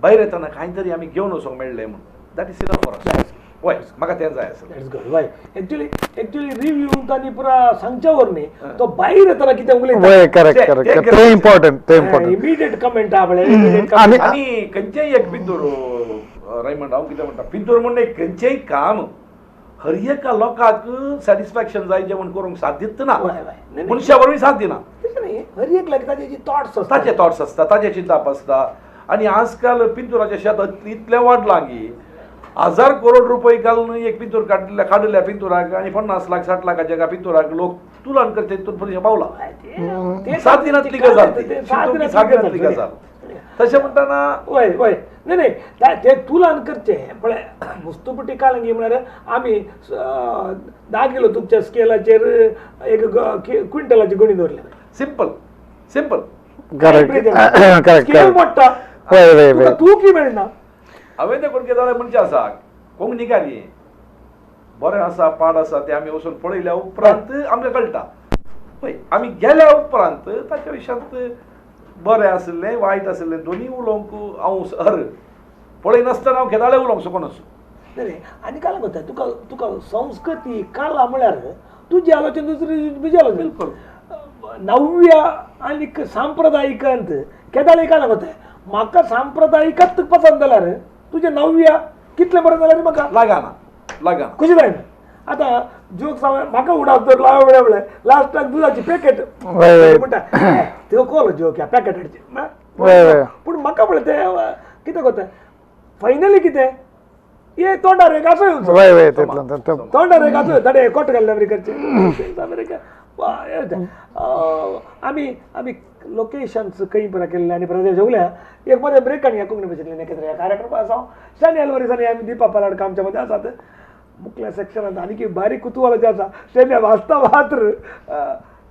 भायर येतना कांय तरी आमी घेवन वचूंक मेळ्ळें म्हूण that is enough for us. वय म्हाका तें जाय आसलें. That's good. वय एक्चुअली एक्चुअली रिव्यू तांणी पुरा सांगच्या वर न्ही तो भायर येतना कितें उलयता. वय करेक्ट करेक्ट ते इम्पॉर्टंट ते इम्पॉर्टंट इमिडिएट कमेंट आ पळय. आनी खंयचेय एक पिंतूर रायमंड हांव कितें म्हणटा पिंतूर म्हण एक खंयचेय काम हर एका लोकांक सॅटिस्फॅक्शन जाय जेवण करूंक साध्यच ना मनशा वरवीं साध्य ना. हर एक लायक ताजे थॉट्स आसता ताजे थॉट्स आसता ताजे चिंताप आसता. आनी आजकाल पिंतुराचें शेत इतलें वाडलां की 1000 करोड रुपये घालून एक पिंतूर काडल्या काडल्या पिंतुराक आनी 50 लाख 60 लाखाच्या एका पिंतुराक लोक तुलन करचे तितून पयशे पावला. 7 दिनांतली गजाल 7 दिनांतली गजाल तशें म्हणटना वय वय न्ही न्ही ते तुलन करचें पळय मुस्तुपटी कालंगी म्हळ्यार आमी 10 किलो तुमच्या स्केलाचेर एक क्विंटलाची गणी दवरले. सिंपल सिंपल करेक्ट स्केल मोडटा तूं की मेळना. हांवें तें कोण कितें म्हणचें आसा कोंकणी कार्य बरें आसा पाड आसा तें आमी वचून पळयल्या उपरांत आमकां कळटा. पळय आमी गेल्या उपरांत ताच्या विशयांत बरें आशिल्लें वायट आशिल्लें दोनूय उलोवंक हांव हर पळयनासतना हांव केदाळे उलोवंक शकनच. न्ही आनी काल म्हणटा तुका तुका संस्कृती कला म्हळ्यार तुजी आलोचन दुसरी म्हजी आलोचन बिलकुल नव्या आनी सांप्रदायिकांत केदाळे काल म्हणटा म्हाका सांप्रदायिकच पसंत जाल्यार तुजें नव्या कितलें बरें जाल्यार म्हाका लागना लागना खुशी जायना. आतां जोक्स हांवें म्हाका उडास धरलो हांवें म्हळें म्हळें लास्टाक दुदाची पॅकेट म्हणटा त्यो कोलो जोक ह्या पॅकेट हाडची पूण म्हाका म्हळें तें कितें कोता फायनली कितें ये तोंडार एक आसो येवचो तोंडार एक आसो ताणें कोट घाल्लें अमेरिकाचें अमेरिका. आमी आमी लोकेशन्स खंय पुरा केल्ले आनी प्रदेश उलया एक मदें ब्रेक आनी ह्या कोंकणी भाशेंतल्यान एकत्र ह्या कार्यक्रम आसा हांव शनी अल्वारीस आनी आमी दीपा पालाडकर आमच्या मदें आसात. मुखल्या सेक्शनांत आनी बारीक कुतुहलाचें आसा शनी वाचता मात्र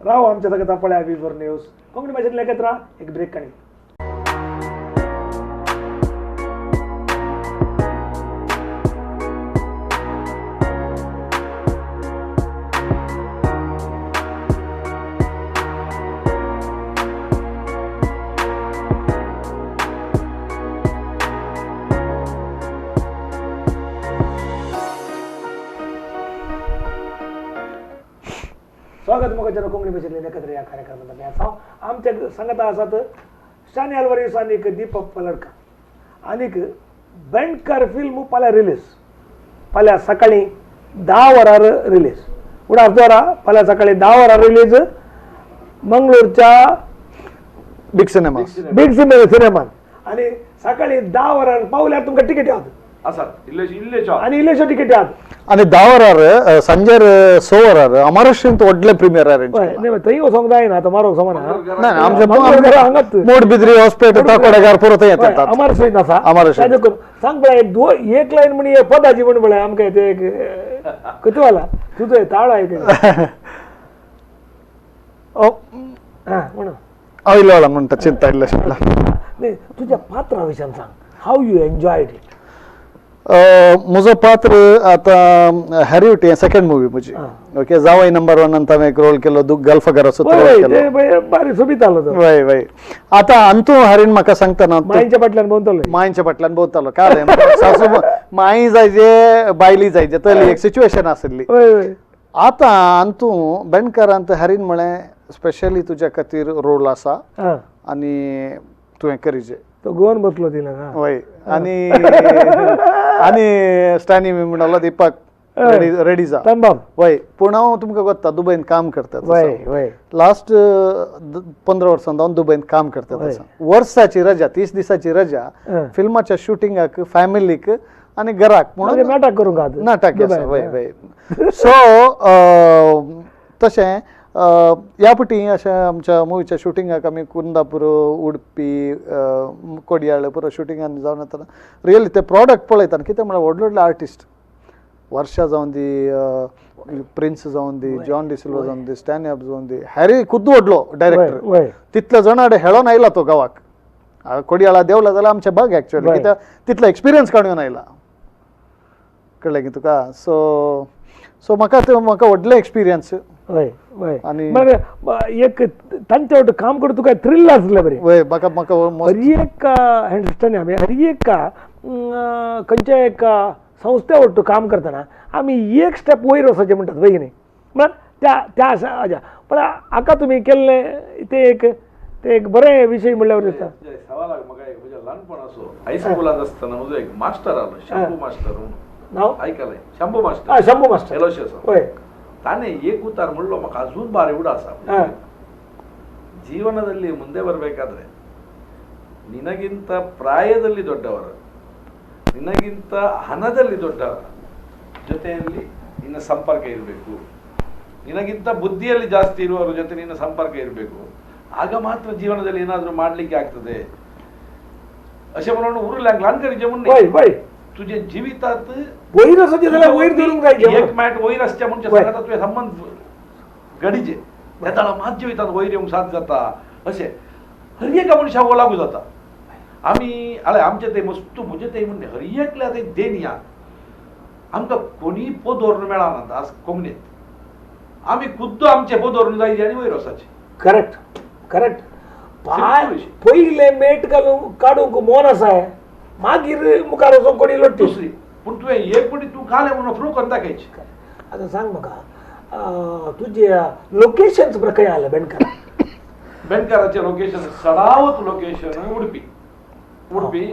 राव आमच्या सगळ्या पळया वी फोर न्यूज कोंकणी भाशेंतल्यान एकत्र एक ब्रेक आनी स्वागत मोगाच्या कोंकणी भाशेंतल्यान एकत्र ह्या कार्यक्रमांत आमी आसा. आमच्या सांगता आसात स्टॅनी आल्वारीस आनीक दीपक पलडकर आनीक बेंडकार फिल्म फाल्यां रिलीज, फाल्यां सकाळीं 10 वरार रिलीज. उडास द्वारा फाल्यां सकाळीं 10 वरार रिलीज मंगळूरच्या बिग सिनेमा, बिग सिनेमान. आनी सकाळीं 10 वरार पावल्यार तुमकां तिकेट याद आसात, इल्लेशो आनी इल्लेशो तिकेट याद. आनी 10 वरार संजेर 6 वरार अमरश्रींत व्हडलें प्रिमियर अरेंज. थंय वचोंक जायना आतां मारोंक समान आमचे हांगाच मोडबिद्री हॉस्पिटल ताकोडेगार पुरो थंय येतात. अमरश्रींत आसा. अमरश्रींत सांग पळय एक लायन म्हण पदाची म्हण पळय आमकां ते एक कुतवाला तुजो ताळो एक म्हणून हांव इल्लो म्हणटा चिंता इल्लेशें. न्ही तुज्या पात्रा विशयान सांग, how you enjoyed it. म्हजो पात्र आतां हॅरिवटी हें सेकंड मुवी म्हजी. ओके, जावय नंबर 1 अंत हांवें एक रोल केलो, गल्फघराचो रोल केलो, बारी सोबीत आलो तो. वय वय. आतां अंतू हरीन म्हाका सांगतना मांयच्या फाटल्यान भोंवतालो, मांयच्या फाटल्यान भोंवतालो. काय सासू माई जायचे बायली जायचे तली एक सिच्युएशन आशिल्ली. आतां अंतू बेणकारांत हरीन म्हळें स्पेशली तुज्या खातीर रोल आसा आनी तुवें करीजे. तो गोवन बसलो तिला. वय. आनी आनी स्टॅनी म्हणलो दीपक रेडी जा. वय. पूण हांव तुमकां गोत्ता दुबयन काम करता. लास्ट 15 वर्सां हांव दुबयन काम करता. वर्साची रजा, 30 दिसाची रजा फिल्माच्या शुटिंगाक, फॅमिलीक आनी घराक म्हणून नाटक करूंक नाटक आसा. वय वय. सो तशें ह्या पटी अशें आमच्या मुवीच्या शुटिंगाक आमी कुंदापूर, उडपी, कोडियाळ पुरो शुटिंगान जावन येतना रियली ते प्रॉडक्ट पळयतना कितें म्हळ्यार व्हडले व्हडले आर्टिस्ट, वर्षा जावन दी, प्रिन्स जावन दी, जॉन डिसिल्वा जावन दी, स्टॅनी अप जावन दी, हॅरी खुद्द व्हडलो डायरेक्टर, तितले जाणां हेळोन आयला तो गांवाक. कोडियाळा देंवला जाल्यार आमचें भाग एक्चुअली कित्याक तितलो एक्सपिरियन्स काडून आयला, कळ्ळें की तुका. सो सो म्हाका तें म्हाका व्हडलें एक्सपिरियन्स. हय हय. आनी एक तांच्या वटेन काम करून तुका थ्रिल आसलें बरें. वय. म्हाका म्हाका हर एक हँडस्टॅन्ड आमी हर एक खंयच्या एका संस्थे वटेन काम करतना आमी एक स्टेप वयर वचपाचें म्हणटात वय न्ही, म्हळ्यार त्या त्या हाज्या पण हाका तुमी केल्लें तें एक तें एक बरें विशय म्हणल्यार दिसता. सवालाक म्हाका एक म्हज्या ल्हानपणाचो हायस्कुलांत आसतना म्हजो एक मास्टर आसलो, शंभू मास्टर म्हणून. नांव आयकलें? Shambhu master. Shambhu master Aloysius. हय. ತಾನೇ ಏಕ್ ಉತ್ತಾರ ಮುಳ್ಳೋ ಮಕ್ಕ ಅಜೂನ್ ಬಾರಿ ಉಡಾಸ. ಜೀವನದಲ್ಲಿ ಮುಂದೆ ಬರಬೇಕಾದ್ರೆ ನಿನಗಿಂತ ಪ್ರಾಯದಲ್ಲಿ ದೊಡ್ಡವರು, ನಿನಗಿಂತ ಹಣದಲ್ಲಿ ದೊಡ್ಡವರ ಜೊತೆಯಲ್ಲಿ ನಿನ್ನ ಸಂಪರ್ಕ ಇರಬೇಕು, ನಿನಗಿಂತ ಬುದ್ಧಿಯಲ್ಲಿ ಜಾಸ್ತಿ ಇರುವವರ ಜೊತೆ ನಿನ್ನ ಸಂಪರ್ಕ ಇರಬೇಕು, ಆಗ ಮಾತ್ರ ಜೀವನದಲ್ಲಿ ಏನಾದರೂ ಮಾಡಲಿಕ್ಕೆ ಆಗ್ತದೆ. अशें म्हणून उरल्यांक ल्हान करीचे म्हणून तुझे जिवितात वयर आसचे जाल्यार वयर धरूंक जाय, एक मॅट वयर आसच्या म्हणजे सांगता तुवें संबंध गडीचे तेदाळा मात जिवितात वयर येवंक साथ जाता. अशें हर एका मनशाक हो लागू जाता. आमी आळे आमचे ते मस्तू म्हजे ते म्हणणे हर एकल्या ते देणया आमकां कोणीय पोदोर मेळना आज कोंकणीत, आमी खुद्द आमचे पोदोर जायचे आनी वयर वचाचे. Correct correct. पयले मेट घालूंक काडूंक मोन आसा, मागीर मुखार वचोंक कोणी लोट्टी दुसरी. पूण तुवें एक पटी तूं घालें म्हणून प्रूव करून दाखयची. आतां सांग म्हाका तुजे लोकेशन्स खंय आलें बेणकार? बेणकाराचें लोकेशन सडावत लोकेशन उडपी. उडपी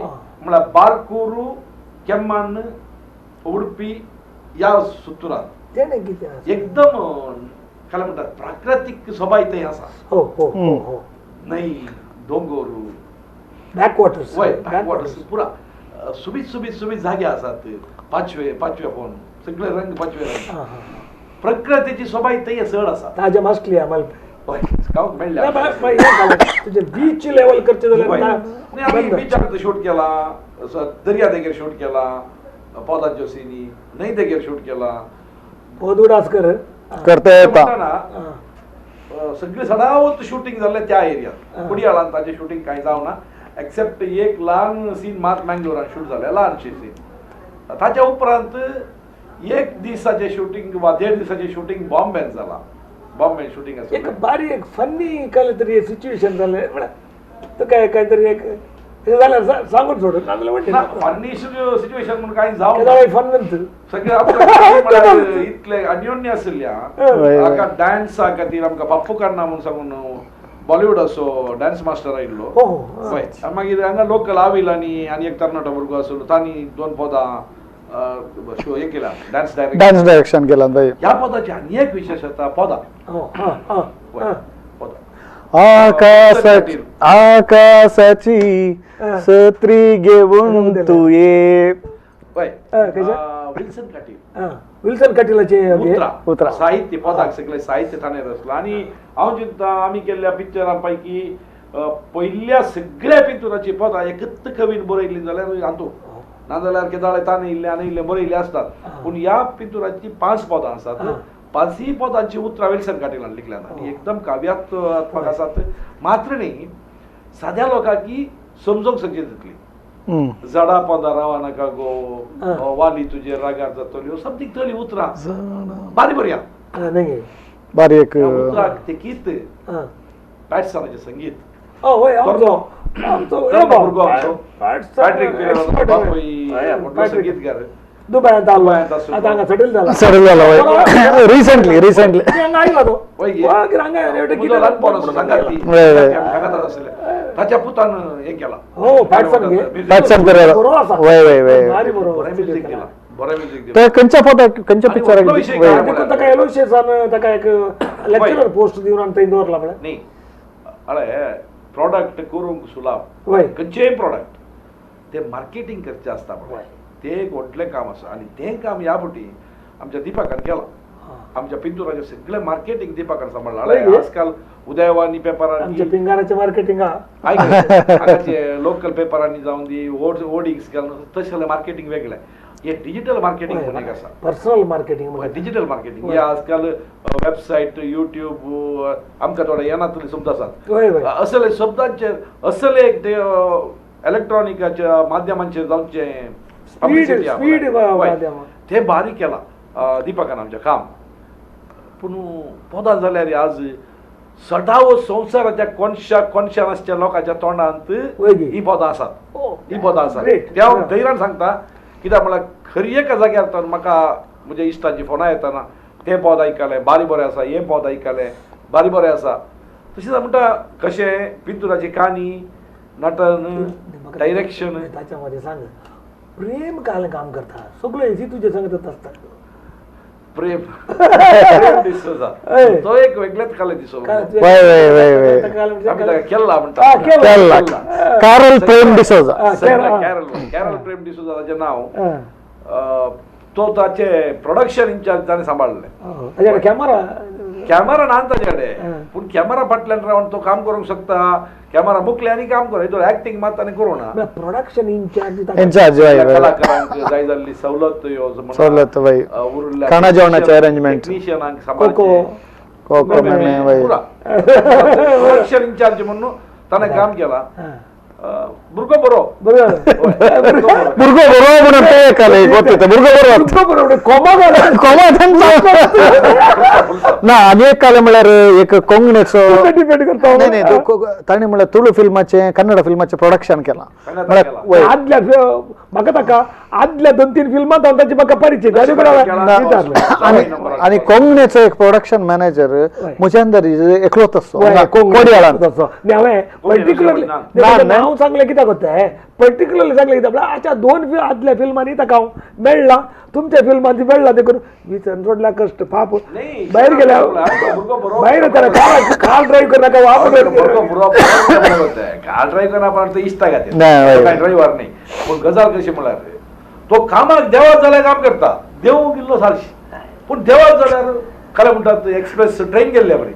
म्हळ्यार बारकूर, केम्माण, उडपी ह्या सुत्तुरांत. तेणें कितें एकदम काय म्हणटात प्राकृतीक सोबाय थंय आसा. हो हो हो. न्हंय, दोंगोर, बॅकवॉटर्स. वय बॅकवॉटर्स पुरा सुबीत सुबीत सुबीत जागे आसात. पाचवे पाचवे फोन सगळे रंग पाचवे रंग, प्रकृतीची सोबाय थंय चड आसा. ताजे मासली आम्हाला हय गांवाक मेळ्ळ्या. तुजे बीच लेवल करचें जाल्यार आमी बिचार शूट केला, दर्या देगेर शूट केला, पोदांच्यो सिनी, न्हंय देगेर शूट केला. पोदुडास कर करता येता सगळे सडावत शूटिंग जाल्लें त्या एरियात. कोडियाळान ताचें शूटिंग कांय जावना एक्सेप्ट एक ल्हान सीन मात मँगलोरान शूट जालें, ल्हानशें सीन. ताच्या उपरांत एक दिसाचें शूटिंग वा 1.5 दिसाचें शूटिंग बॉम्बेन जालां. बॉम्बेन शूटिंग आसा. एक बारीक फन्नी काय तरी सिच्युएशन जालें म्हळ्यार तुका काय तरी एक जाल्यार सांगून सोड नाजाल्यार फनी सिच्युएशन म्हणून काय जावं फन सगळे इतले अन्योन्य आशिल्ल्या आका डान्सा खातीर आमकां पप्पू कान्ना म्हणून सांगून बॉलिवूड असो डान्स मास्टर आयिल्लो. हय, मागीर हांगा लोकल आविल आनी आनी एक तरणाटो भुरगो आसलो, तांणी दोन पदां शो हे केला, डान्स डायरेक्शन डायरेक्शन केला. ह्या पदाची आनी एक विशेषता पदां पदां आकाशाची आकाशाची सत्री घेऊन तू ये. विल्सन कटील, विल्सन कटीलाचे उतरां साहित्य पदाक सगळें साहित्य ताणें रचलां. आनी हांव चिंता आमी केल्ल्या पिक्चरां पैकी पयल्या सगळ्या पिक्चराची पदां एकच कवीन बरयल्ली जाल्यार हातूंत नाजाल्यार केदाळे ताणें इल्लें आनी इल्लें बरयल्लें आसतात, पूण ह्या पिंतुराची 5 पदां आसात, 5 पदांची उतरां विल्सन कटीलान लिखल्यांत आनी एकदम काव्यात्मक आसात. मात्र न्ही साद्या लोकांकी समजूंक शकचे तितली झाडा पोंदा रावा नाका गो, वाली तुजे रागार जातल्यो, समथींग तरी उतरां बारी बरी बारी एक उतराक ते गीत पॅटसनाचें संगीत. संगीतकार दुबयांत आतां हांगा सेटल जाला, सेटल जाला रिसेंटली रिसेंटली हांगा आयला तो ताच्या पुतान हें केलां. हो, पॅटसन पॅटसन पेरेरा वय वय वय भारी बरो बरें म्युजीक दिलां, बरें म्युजीक दिलां. ते खंयच्या पदाक खंयच्या पिक्चराक ताका एलोशियसान ताका एक लेक्चरर पोस्ट दिवन आनी थंय दवरला म्हळ्यार न्ही. अळे प्रॉडक्ट करूंक सुलाभ, खंयचेय प्रॉडक्ट ते मार्केटींग करचें आसता म्हळ्यार ते एक व्हडलें काम आसा आनी तें काम ह्या फावटी आमच्या दीपकान केलां. आमच्या पिंतुराचें सगळें मार्केटींग दीपकान सांबाळ्ळां. आजकाल उदयवानी पेपरांनी पिंगाराचें मार्केटींग हांगाचे लोकल पेपरांनी जावन दी होर्डिंग्स घालून तशें मार्केटींग वेगळें, हे डिजिटल मार्केटींग म्हणून एक आसा, पर्सनल मार्केटींग, डिजिटल मार्केटींग. हे आजकाल वेबसायट, युट्यूब आमकां थोडे येनातले शब्द आसात, असले शब्दांचेर असले एक इलेक्ट्रॉनिकाच्या माध्यमांचेर जावचें ते बारीक केलां दीपकान आमचें काम. पूण पदां जाल्यार आज सदांच संवसाराच्या कोनशा कोनशान आसच्या लोकांच्या तोंडांत ही पदां आसात, ही पदां आसात. ते हांव धैर्यान सांगता, कित्याक म्हळ्यार खरी एका जाग्यार तर म्हाका म्हज्या इश्टांची फोनां येताना तें पद आयकलें बारी बरें आसा, हें पद आयकलें बारी बरें आसा. तशेंच म्हणटा कशें पिंतुराची काणी, नटन, डायरेक्शन ताच्या मदें सांग. प्रेम काल काम करता सगळे हेजी तुजे सांगत आसता प्रेम प्रेम डिसोजा तो एक वेगळेच काल दिसो केल्ला म्हणटा कॅरल प्रेम डिसोजा, कॅरल कॅरल प्रेम डिसोजा ताचें नांव. तो ताचे प्रोडक्शन इन्चार्ज ताणें सांबाळ्ळें. कॅमेरा कॅमेरा ना ताचे कडेन, पूण कॅमेरा फाटल्यान रावन तो काम करूंक शकता, कॅमेरा मुखले आनी काम करूं, तो एक्टिंग मात ताणें करूं ना. प्रोडक्शन इन्चार्ज इन्चार्ज कलाकारांक जाय जाल्ली सवलत सवलत खाणा जेवणाचें अरेंजमेंट टेक्निशियनांक सांबाळचें प्रोडक्शन इन्चार्ज म्हणून ताणें काम केलां. भुरगो बरो भुरगो बरो म्हणून ते काले गोत भुरगो बरो कोमा कोमा ना. आनी एक काले म्हळ्यार एक कोंकणीचो नाही नाही ताणें म्हळ्यार तुळू फिल्माचें कन्नड फिल्माचें प्रोडक्शन केलां. आदल्या म्हाका ताका आदल्या 2-3 फिल्मांत हांव ताची म्हाका परिचय. आनी कोंकणीचो एक प्रोडक्शन मॅनेजर म्हज्या अंदर एकलोच आसतो कोडयाळांत. हांवें पर्टिक्युलरली हांव सांगलें कित्याक वता पर्टिक्युलरली सांगलें कित्याक म्हळ्यार आच्या 2 आदल्या फिल्मांनी ताका हांव मेळ्ळा, तुमच्या फिल्मांनी मेळ्ळा देखून विचार सोडल्या कश्ट पाप भायर गेल्या भायर येताना कार ड्रायव्ह करनाका कार ड्रायव्ह करना इश्टा खातीर ड्रायव्हर न्ही. पूण गजाल कशी म्हळ्यार तो कामाक देवाक जाल्यार काम करता, देवूंक इल्लो सारशी, पूण देवाक जाल्यार काय म्हणटात एक्सप्रेस ट्रेन गेल्ल्या बरी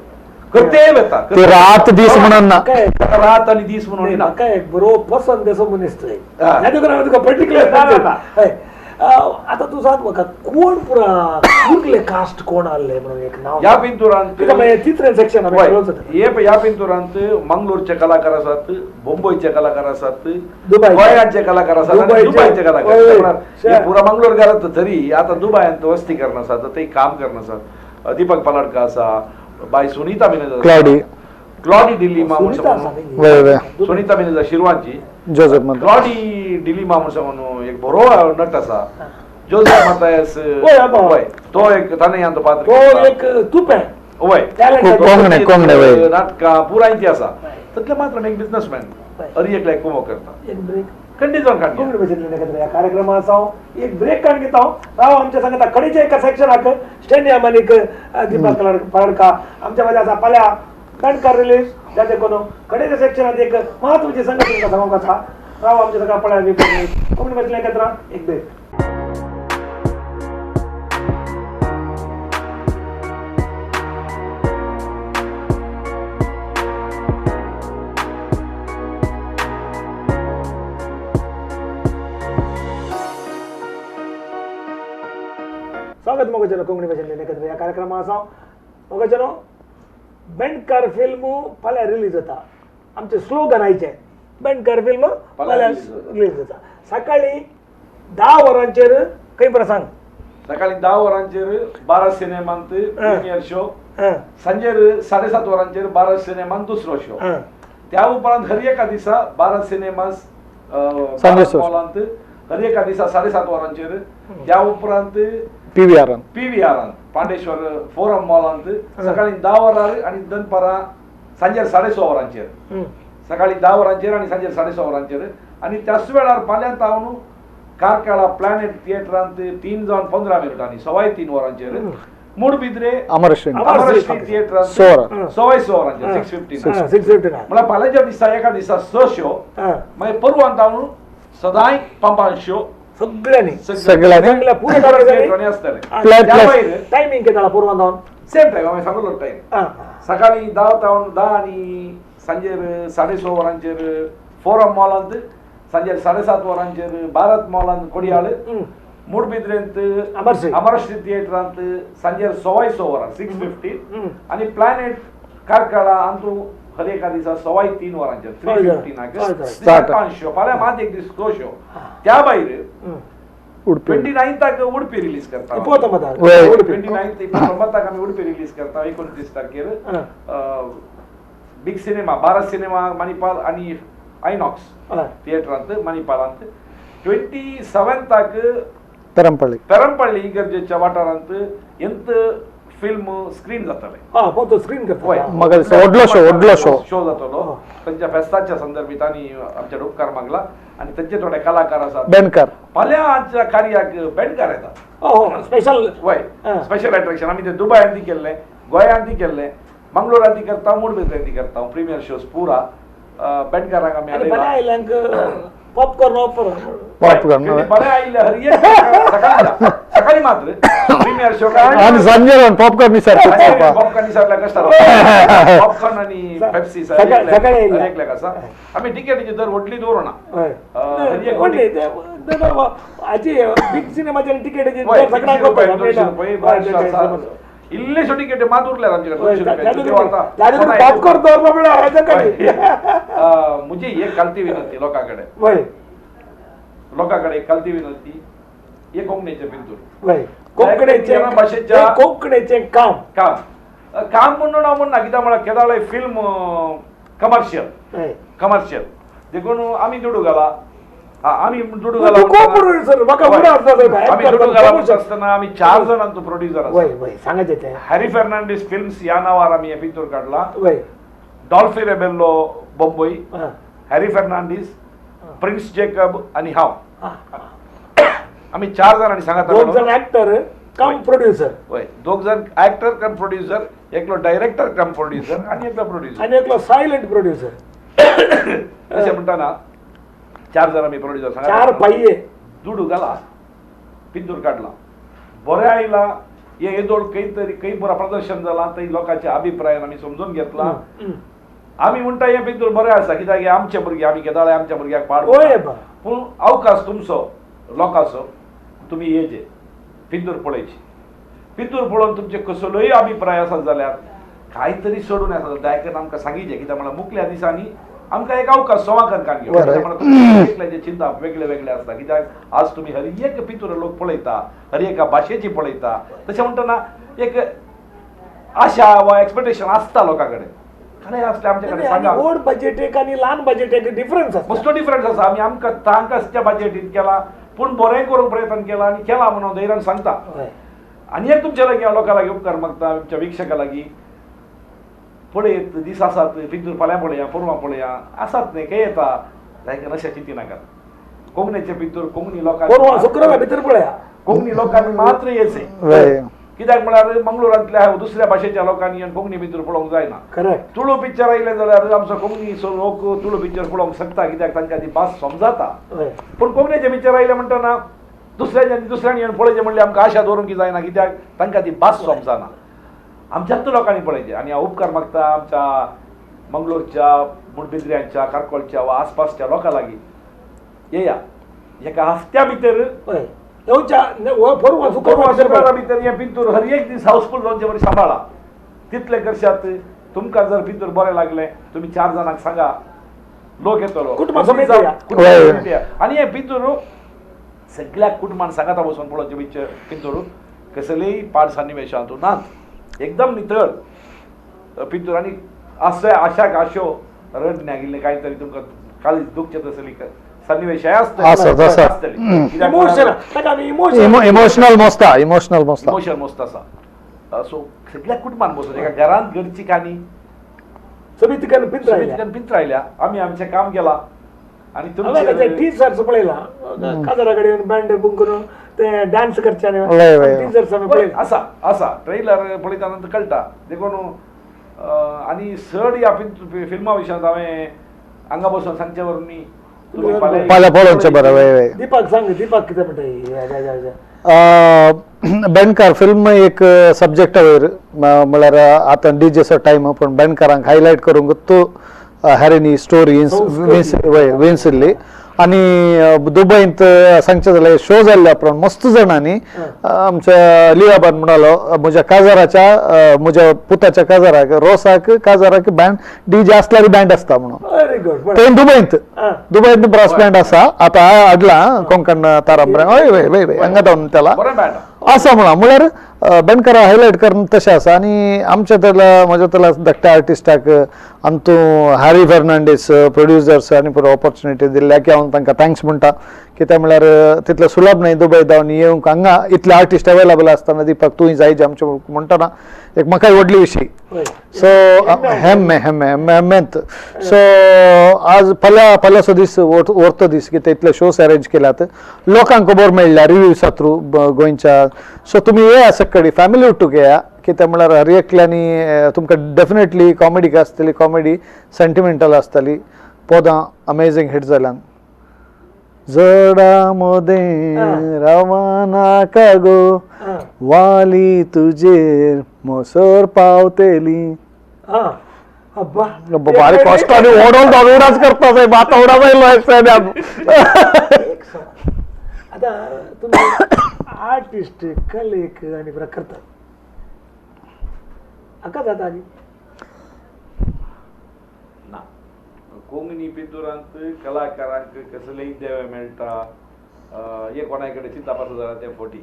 करतेय वेता रात दीस म्हणून ना, रात आनी दीस म्हणून ना. म्हाका एक बरो पसंत असो मनीस तुका तुका पर्टिक्युलर. आतां तूं सांग म्हाका कोण पुरा कुर्ले कास्ट कोण आहले म्हणून एक नांव ह्या पिंतुरांत तिसरें सेक्शन ह्या पिंतुरांत मंगलोरचे कलाकार आसात, मुंबयचे कलाकार आसात, गोंयांचे कलाकार आसात, दुबयचे कलाकार. पुरा मंगलोरकार तरी आतां दुबयांत वस्ती करून आसात, ते काम करून आसात. दीपक पलाडकर आसा, बाय सुनीता मेनेज, क्लाडी क्लॉडी डिलिमा म्हणून सुनीता मिनेजा शिरवांची जोसेफ मतायस क्लॉडी डिलिमा म्हणून एक बरो नट आसा जोसेफ मतायस तो एक ताणें यांतो पात्र तो एक तुपें वय कोंगणे नाटकां पुराय ती आसा तसले मात्र एक बिझनेसमॅन हर एकल्याक कुमो करता कंडिशन काडली ह्या कार्यक्रमाचो हांव एक ब्रेक काडून घेता. राव आमच्या सांगता कडेच्या एका सेक्शनाक स्टेडियम आनी दीपक पालडका आमच्या मदीं आसा फाल्यां बेंडकार रिलीज जाते कोण कडेच्या सेक्शनात एक म्हत्वाची संगत तुमकां सांगूंक आसा. राव आमच्या सगळ्या पळय कोंकणी भाशेंतल्यान एकत्र एक ब्रेक. स्वागत मोगजनो कोंकणी भाशेंतल्यान एकत्र ह्या कार्यक्रमा आसा. मोगजनो बेंडकार फिल्म फाल्यां रिलीज जाता. आमचे स्लोगन आयचे बेंडकार फिल्म फाल्यां रिलीज जाता. सकाळी 10 वरांचेर खंय बरें सांग. सकाळी 10 वरांचेर 12 सिनेमांत प्रिमियर शो, सांजेर 7:30 वरांचेर 12 सिनेमांत दुसरो शो. त्या उपरांत हर एका दिसा 12 सिनेमास मॉलांत हर एका दिसा 7:30 वरांचेर. त्या उपरांत पीव्हीआरान पांडेश्वर फोरम मॉलांत सकाळी 10 वरार आनी दनपारां सांजेर 6:30 वरांचेर. सकाळी 10 वरांचेर आनी सांजेर 6:30 वरांचेर. आनी त्याच वेळार फाल्यां तावन कार्कळा प्लॅनेट थिएटरांत 3:15 3:15 वरांचेर. मूडबिद्रे अमरश्री थिएटरांत 6:15 वरांचेर 6:15. म्हळ्यार फाल्यांच्या दिसा एका दिसा 6 शो. मागीर परवान तावन सदांय पंपान शो सगळ्यांनी सगळ्यांनी पुरे आसतले. टायमिंग कितें पुरवान जावन सेम टायम हांवें सांगलो टायम सकाळी 10 तावन 10 आनी सांजेर 6:30 वरांचेर फोरम मॉलांत, सांजेर 7:30 वरांचेर भारत मॉलांत कोडियाळ, मुडबिद्रेंत अमरश्री थिएटरांत सांजेर 6:15 वरां 6:15 आनी प्लॅनेट कार्कळा अंतू हर एका दिसा 3:15 वरांचेर 3:15 5 शो. फाल्यां मात एक दीस 2 शो. त्या भायर 29 उडपी रिलीज करता. 29 आमी उडपी रिलीज करता 29 तारखेर. Big cinema Bharat cinema Manipal आनी आयनॉक्स थिएटरांत मणिपालांत. 27 पेरंपल्ली पेरंपल्ली इगर्जेच्या वाठारांत एंत फिल्म स्क्रीन जातले. स्क्रीन व्हडलो शो व्हडलो शो शो जातलो तांच्या फेस्ताच्या संदर्भात आनी आमच्या उपकार मागला आनी तांचे थोडे कलाकार आसात बेंडकार फाल्यां आमच्या कार्याक बेंडकार येता स्पेशल वय स्पेशल अट्रॅक्शन. आमी ते दुबयांत केल्ले, गोंयांत केल्ले, मंगळूरांत करता, मुडबिद्रेंत करता प्रिमियर शोज पुरा बेंडकारांक आमी पॉपकॉर्न ऑफर पॉपकॉर्न बरें आयिल्ले हर एक सकाळी मात्र प्रिमियर शो आनी सांजेर पॉपकॉर्न निसार पॉपकॉर्न निसारल्या कशें पॉपकॉर्न आनी पेप्सी एकल्याक आसा. आमी टिकेटीची दर व्हडली दवरुना. बिग सिनेमाची टिकेटीची इल्लेशो टिकेट मात उरल्यात आमचे कडेन 200 रुपया. पॉपकॉर्न दवरलो म्हळ्यार मुझे एक कलती विनंती लोकां कडेन, लोकां कडेन एक कलती विनंती, एक कोंकणीचें पिंतूर कोंकणीचें भाशेच्या कोंकणीचें काम काम काम म्हणून हांव म्हणना कित्याक म्हळ्यार केदाळे फिल्म कमर्शियल कमर्शियल देखून आमी दुडू घाला. आमी दुडू घाला आमी दुडू घाला आसतना आमी 4 जाणांचो प्रोड्युसर आसा. हॅरी फर्नांडीस फिल्म्स ह्या नांवार आमी हें पिंतूर काडला. Dolphy Rebello Bombay, Harry Fernandes, Prince Jacob आनी हांव आमी 4 जाणांनी सांगता. 2 जण ऍक्टर कम प्रोड्युसर. वय 2 जण ऍक्टर कम प्रोड्युसर, एकलो डायरेक्टर कम प्रोड्युसर आनी एकलो प्रोड्युसर आनी एकलो सायलंट प्रोड्युसर. अशें म्हणटाना 4 जाण आमी प्रोड्युसर सांगता. 4 पायये दुडू घाला पिंतूर काडला बरें आयला. हे येदोळ खंय तरी खंय बरो प्रदर्शन जाला थंय लोकांच्या अभिप्रायान आमी समजून घेतला. आमी म्हणटा हें पिंतूर बरें आसा कित्याक हे आमचे भुरगे आमी केदाळे आमच्या भुरग्याक पाड पूण अवकाश तुमचो लोकांचो तुमी येजे पिंतूर पळयची. पिंतूर पळोवन तुमचे कसलोय अभिप्राय आसत जाल्यार कांय तरी सोडून आसा जाल्यार आमकां सांगिचें कित्याक म्हळ्यार मुखल्या दिसांनी आमकां एक अवकाश सोमाकन कान घेवन एकल्याचें चिंतप वेगळे वेगळे आसता कित्याक आज तुमी हर एक पिंतूर लोक पळयता, हर एका भाशेची पळयता. तशें म्हणटना एक आशा वा एक्सपेक्टेशन आसता लोकां कडेन. खरें आसलें आमचे कडेन सांगा. व्हड बजेट एक आनी ल्हान बजेट एक डिफरन्स आसा, मस्तो डिफरन्स आसा. आमी आमकां तांक आसा त्या बजेटीन केला, पूण बरें करूंक प्रयत्न केला आनी केला म्हणून हांव धैर्यान सांगता. आनी एक तुमच्या लागीं हांव लोकां लागीं उपकार मागता, आमच्या वीक्षकां लागीं. पळयत दीस आसात पिंतूर फाल्यां पळया परवां पळया आसात न्ही खंय येता जायका नशा चिंती नाकात. कोंकणीचे पिंतूर कोंकणी लोकांनी शुक्रारा भितर पळया कोंकणी लोकांनी मात्र येचें, कित्याक म्हळ्यार मंगळुरांतल्या दुसऱ्या भाशेच्या लोकांनी येवन कोंकणी पिक्चर पळोवंक जायना. करेक्ट. तुळू पिक्चर आयलें जाल्यार आमचो कोंकणीचो लोक तुळू पिक्चर पळोवंक शकता, कित्याक तांकां ती भास समजाता. पूण कोंकणीचें पिक्चर आयलें म्हणटना दुसऱ्यांनी येवन पळयचें म्हणल्यार आमकां आशा दवरूंक जायना, कित्याक तांकां ती भास समजना. आमच्याच लोकांनी पळयचें. आनी हांव उपकार मागता आमच्या मंगळूरच्या, मुडबिद्र्यांच्या, कारकोलच्या वा आसपासच्या लोकां लागीं, येया एका हफ्त्या भितर भितर हें पिंतूर हर एक दीस हाऊसफूल जावचे बरी सांबाळा. तितले करशात तुमकां जर पिंतूर बरें लागलें तुमी 4 जाणांक सांगा, लोक येतलो कुटुंबा. आनी हें पिंतूर सगळ्या कुटुंबान सांगाता बसून पळोवचें पिक्चर. पिंतूर कसलेय पाड सन्निवेशांत नात, एकदम नितळ पिंतूर. आनी आशाक आशो रडण्या गेल्लें कांय तरी तुमकां काळीज दुखचें तसली सन्निवेश आसतले. इमोशनल मोस्ता, इमोशनल मोस्ता, इमोशन मोस्त आसा. सो सगळ्या कुटुंबान बसून एका घरांत घडची काणी समितिकान पिंत्रायल्या. आमी आमचें काम केलां आनी तुमचे टीचर्स पळयला काजारा कडेन बँड बूक करून ते डान्स करचे टीचर्स आमी पळयला आसा आसा ट्रेलर पळयता नंतर कळटा. देखून आनी चड ह्या फिल्मा विशयांत हांवें हांगा बसून सांगचे वरवीं फाल्यां पळोवचें बरें. दीपक सांग, दीपक कितें म्हणटा? बेणकार फिल्म एक सब्जेक्टा वयर म्हळ्यार आतां डीजेचो टायम, पूण बेणकारांक हायलायट करूंक तूं हॅरीनी स्टोरी विंचिल्ली. आनी दुबयंत सांगचें जाल्यार शो जाल्ल्या उपरांत मस्त जाणांनी आमच्या लियाबान म्हणालो म्हज्या काजाराच्या, म्हज्या पुताच्या काजाराक रोसाक काजाराक बँड डीजे आसल्यार बँड आसता म्हणून. ते दुबयंत दुबयंत ब्रास बँड आसा आतां हाडला कोंकण तारांबऱ्या हय हय हय हांगा धांवन त्याला आसा म्हणा. म्हळ्यार बेणकारा हायलायट करून तशें आसा. आनी आमच्या त्याला म्हज्या त्याला धाकट्या आर्टिस्टाक अंतू हॅरी फेर्नांडीस प्रोड्युसर्स आनी पुरो ऑपॉर्च्युनिटी दिल्ल्या की हांव तांकां thanks म्हणटा. कित्याक म्हळ्यार तितलें सुलभ न्हय दुबय धांवन येवंक, हांगा इतले आर्टिस्ट अवेलेबल आसतना दीपक तूंय जाय आमचें म्हणटना एक म्हाकाय व्हडली विशय. सो हेम्मे हेम्मे हेम्मे हेम्मेंत. सो आज फाल्यां फाल्यांचो दीस व्हरतो दीस कितें इतले शोज अरेंज केल्यात, लोकांक खबर मेळ्ळ्या रिव्यूसा थ्रू गोंयच्या. सो तुमी येया सकाळी फॅमिली उठूंक येया, कित्याक म्हळ्यार हर एकल्यांनी तुमकां डेफिनेटली कॉमेडी आसतली, कॉमेडी सेंटिमेंटल आसतली. पदां अमेजींग हिट जाल्यान जडा मोदें रावनाका गो वाली तुजेर मोसर पावतेली. बारीक कश्टांनी ओडोन दोन करता साहेब, आतां उडा जायलो. आतां तुमी आर्टिस्ट कलेक आनी करतात हाका जाता आनी ना कोंकणी पिंतुरांत कलाकारांक कसलेय देवे मेळटा, हे कोणाय कडेन चिंतप आसा जाल्यार तें फोटी.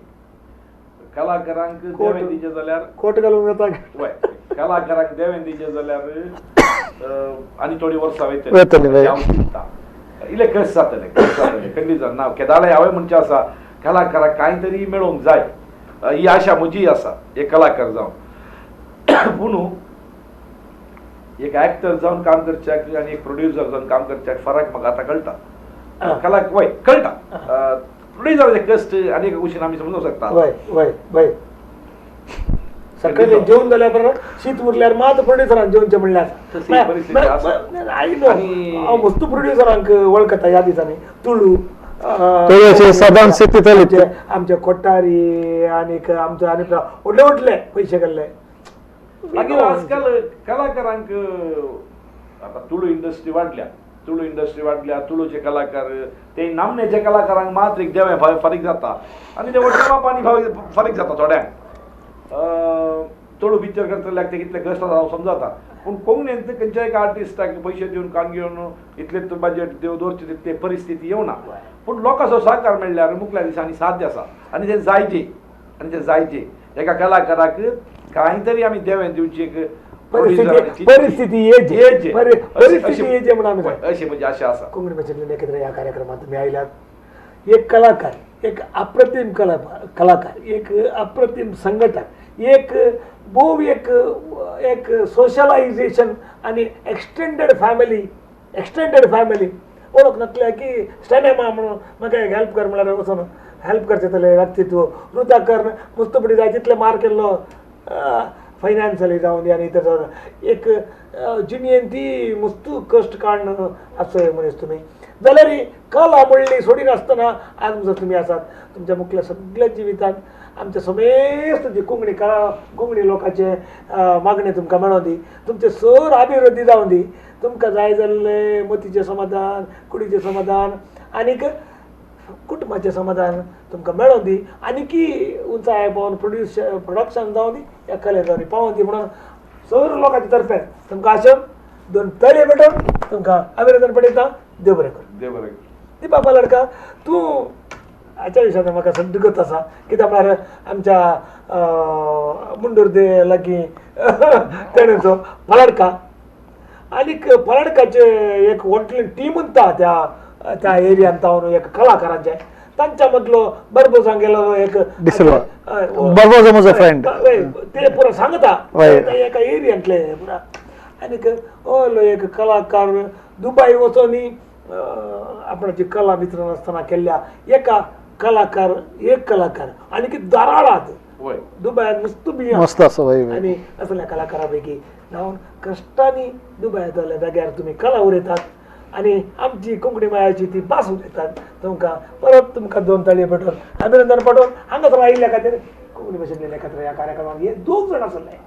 कलाकारांक देवें दिचें जाल्यार कोट घालूंक जाता, वय कलाकारांक देवें दिचें जाल्यार आनी थोडीं वर्सां वयतलीं हांव चिंतता. इल्लें कश्ट जातलें, कश्ट जातलें खंडीत जाता ना. केदाळाय हांवें म्हणचें आसा कलाकाराक कांय तरी मेळोवंक जाय, ही आशा म्हजीय आसा एक कलाकार जावन. पूण एक एक्टर जावन काम करच्याक आनी एक प्रोड्युसर जावन काम करच्याक फरक म्हाका आतां कळटा. कलाक वय कळटा प्रोड्युसराचे कश्ट आनी एक कुशीन आमी समजूंक शकता. वय वय वय सकाळी जेवण जाल्यार बरें शीत उरल्यार मात प्रोड्युसरान जेवणचें म्हणल्यार हांव मस्त प्रोड्युसरांक वळखता ह्या दिसांनी. तुळू आमचे कोट्टारी आनीक आमचे आनी व्हडले व्हडले पयशे काडले. मागीर आजकाल कलाकारांक आतां तुळू इंडस्ट्री वाडल्या, तुळू इंडस्ट्री वाडल्या, तुळूचे कलाकार ते नामनेचे कलाकारांक मात्र एक देवें फारीक जाता आनी ते व्हडल्या बापांनी फारीक जाता थोड्यांक. तुळू पिक्चर करतल्याक ते कितले कश्ट आसा हांव समजता, पूण कोंकणींत खंयच्याय एका आर्टिस्टाक पयशे दिवन कान घेवन इतलेच बजेट दवरचे तितले परिस्थिती येवना. पूण लोकांचो सहकार मेळ्ळ्यार मुखल्या दिसांनी साध्य आसा आनी तें जायचे, आनी तें जायचे. एका कलाकाराक कांय तरी आमी देवें दिवची एक परिस्थिती येजे, परिस्थिती येजे म्हणून आमी अशी म्हणजे आशा आसा. कोंकणी भाशेंतल्यान एकत्र ह्या कार्यक्रमात तुमी आयल्यात. एक कलाकार, एक अप्रतिम कलाकार, एक अप्रतिम संघटक, एक भोव एक एक सोशलायझेशन आनी एक्सटेंडेड फॅमिली, एक्सटेंडेड फॅमिली ओळख नासल्या की स्टॅनेमा म्हणून म्हाका एक हेल्प कर म्हळ्यार वचून हेल्प करचें तसलें व्यक्तित्व. रुता कर्ण मुस्तपडी जाय तितले मार केल्लो फायनान्शियली जावन दी आनी इतर जावन एक जिणेन ती मुस्तू कश्ट काडून आसचो मनीस तुमी जाल्यार कला म्हणली सोडिनासतना आज जर तुमी आसात तुमच्या मुखल्या सगळ्या जिवितांत आमच्या समेस्त जी कोंकणी कला कोंकणी लोकांचे मागणें तुमकां मेळों दी, तुमचें सर अभिवृद्धी जावं दी, तुमकां जाय जाल्लें मतीचें समाधान, कुडीचें समाधान आनीक कुटुंबाचें समाधान तुमकां मेळों दी, आनीकी उंचाय पावोन प्रोड्यूस प्रोडक्शन जावं दी, ह्या कले जावं दी पावों दी म्हणून सर लोकांचे तर्फे तुमकां आशेन दोन तळये भेटोवन तुमकां अभिनंदन पडयता. देव बरें करूं. देव बरें करूं. दीपा पालडकर, तूं हाच्या विशयान म्हाका सद्गत आसा कित्याक म्हळ्यार आमच्या मुंडुर्दे लागीं तेणेचो पालडका आनीक पालडकाचे एक व्हडली टीम उरता त्या त्या एरियान तावन एक कलाकारांचे तांच्या मदलो बरबोजां गेलो एक डिसिल्वा. बरबोजा म्हजो फ्रेंड. ते पुरा सांगता एका एरियांतले पुरा. आनीक ओलो एक कलाकार दुबय वचोनी आपणाची कला वितरण आसतना केल्ल्या एका कलाकार, एक कलाकार आनी दाराळात दुबयात मस्त बी मस्त आसा. आनी असल्या कलाकारा पैकी जावन कश्टांनी दुबयात जाल्या जाग्यार तुमी कला उरयतात आनी आमची कोंकणी मायाची ती भास उलयतात. तुमकां परत तुमकां दोन ताळये पेटोवन अभिनंदन पाठोवन हांगासर आयिल्ल्या खातीर कोंकणी भाशेंतल्यान एकत्र ह्या कार्यक्रमाक हे दोग जाण आसले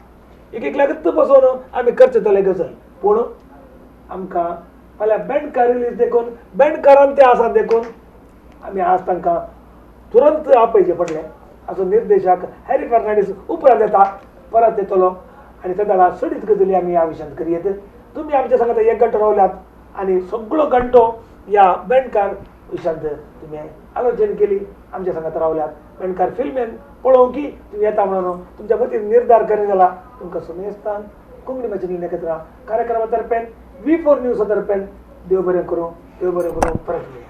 एक एकल्याकच बसोवन आमी करचे जाले गजल, पूण आमकां फाल्यां बँडकार रिलीज देखून बँडकारान ते आसा देखून आमी आज तांकां तुरंत आपयचें पडलें. असो निर्देशक हॅरी फर्नांडीस उपरांत येता, परत येतलो आनी त्या वेळार सडीत गजली आमी ह्या विशयांत करयेत. तुमी आमच्या सांगात एक घंटो रावल्यात आनी सगळो घंटो ह्या बँडकार विशयांत तुमी आलोचन केली, आमच्या सांगात रावल्यात. बँडकार फिल्मेन पळोवंक की तुमी येता म्हणून तुमच्या वतीन निर्धार करीत जाला. तुमकां सुमेस्तान कोंकणी भाशेंतल्यान एकत्र कार्यक्रमा तर्फेन V4 न्यूजा तर्फेन देव बरें करूं, देव बरें करूं. परत मेळया.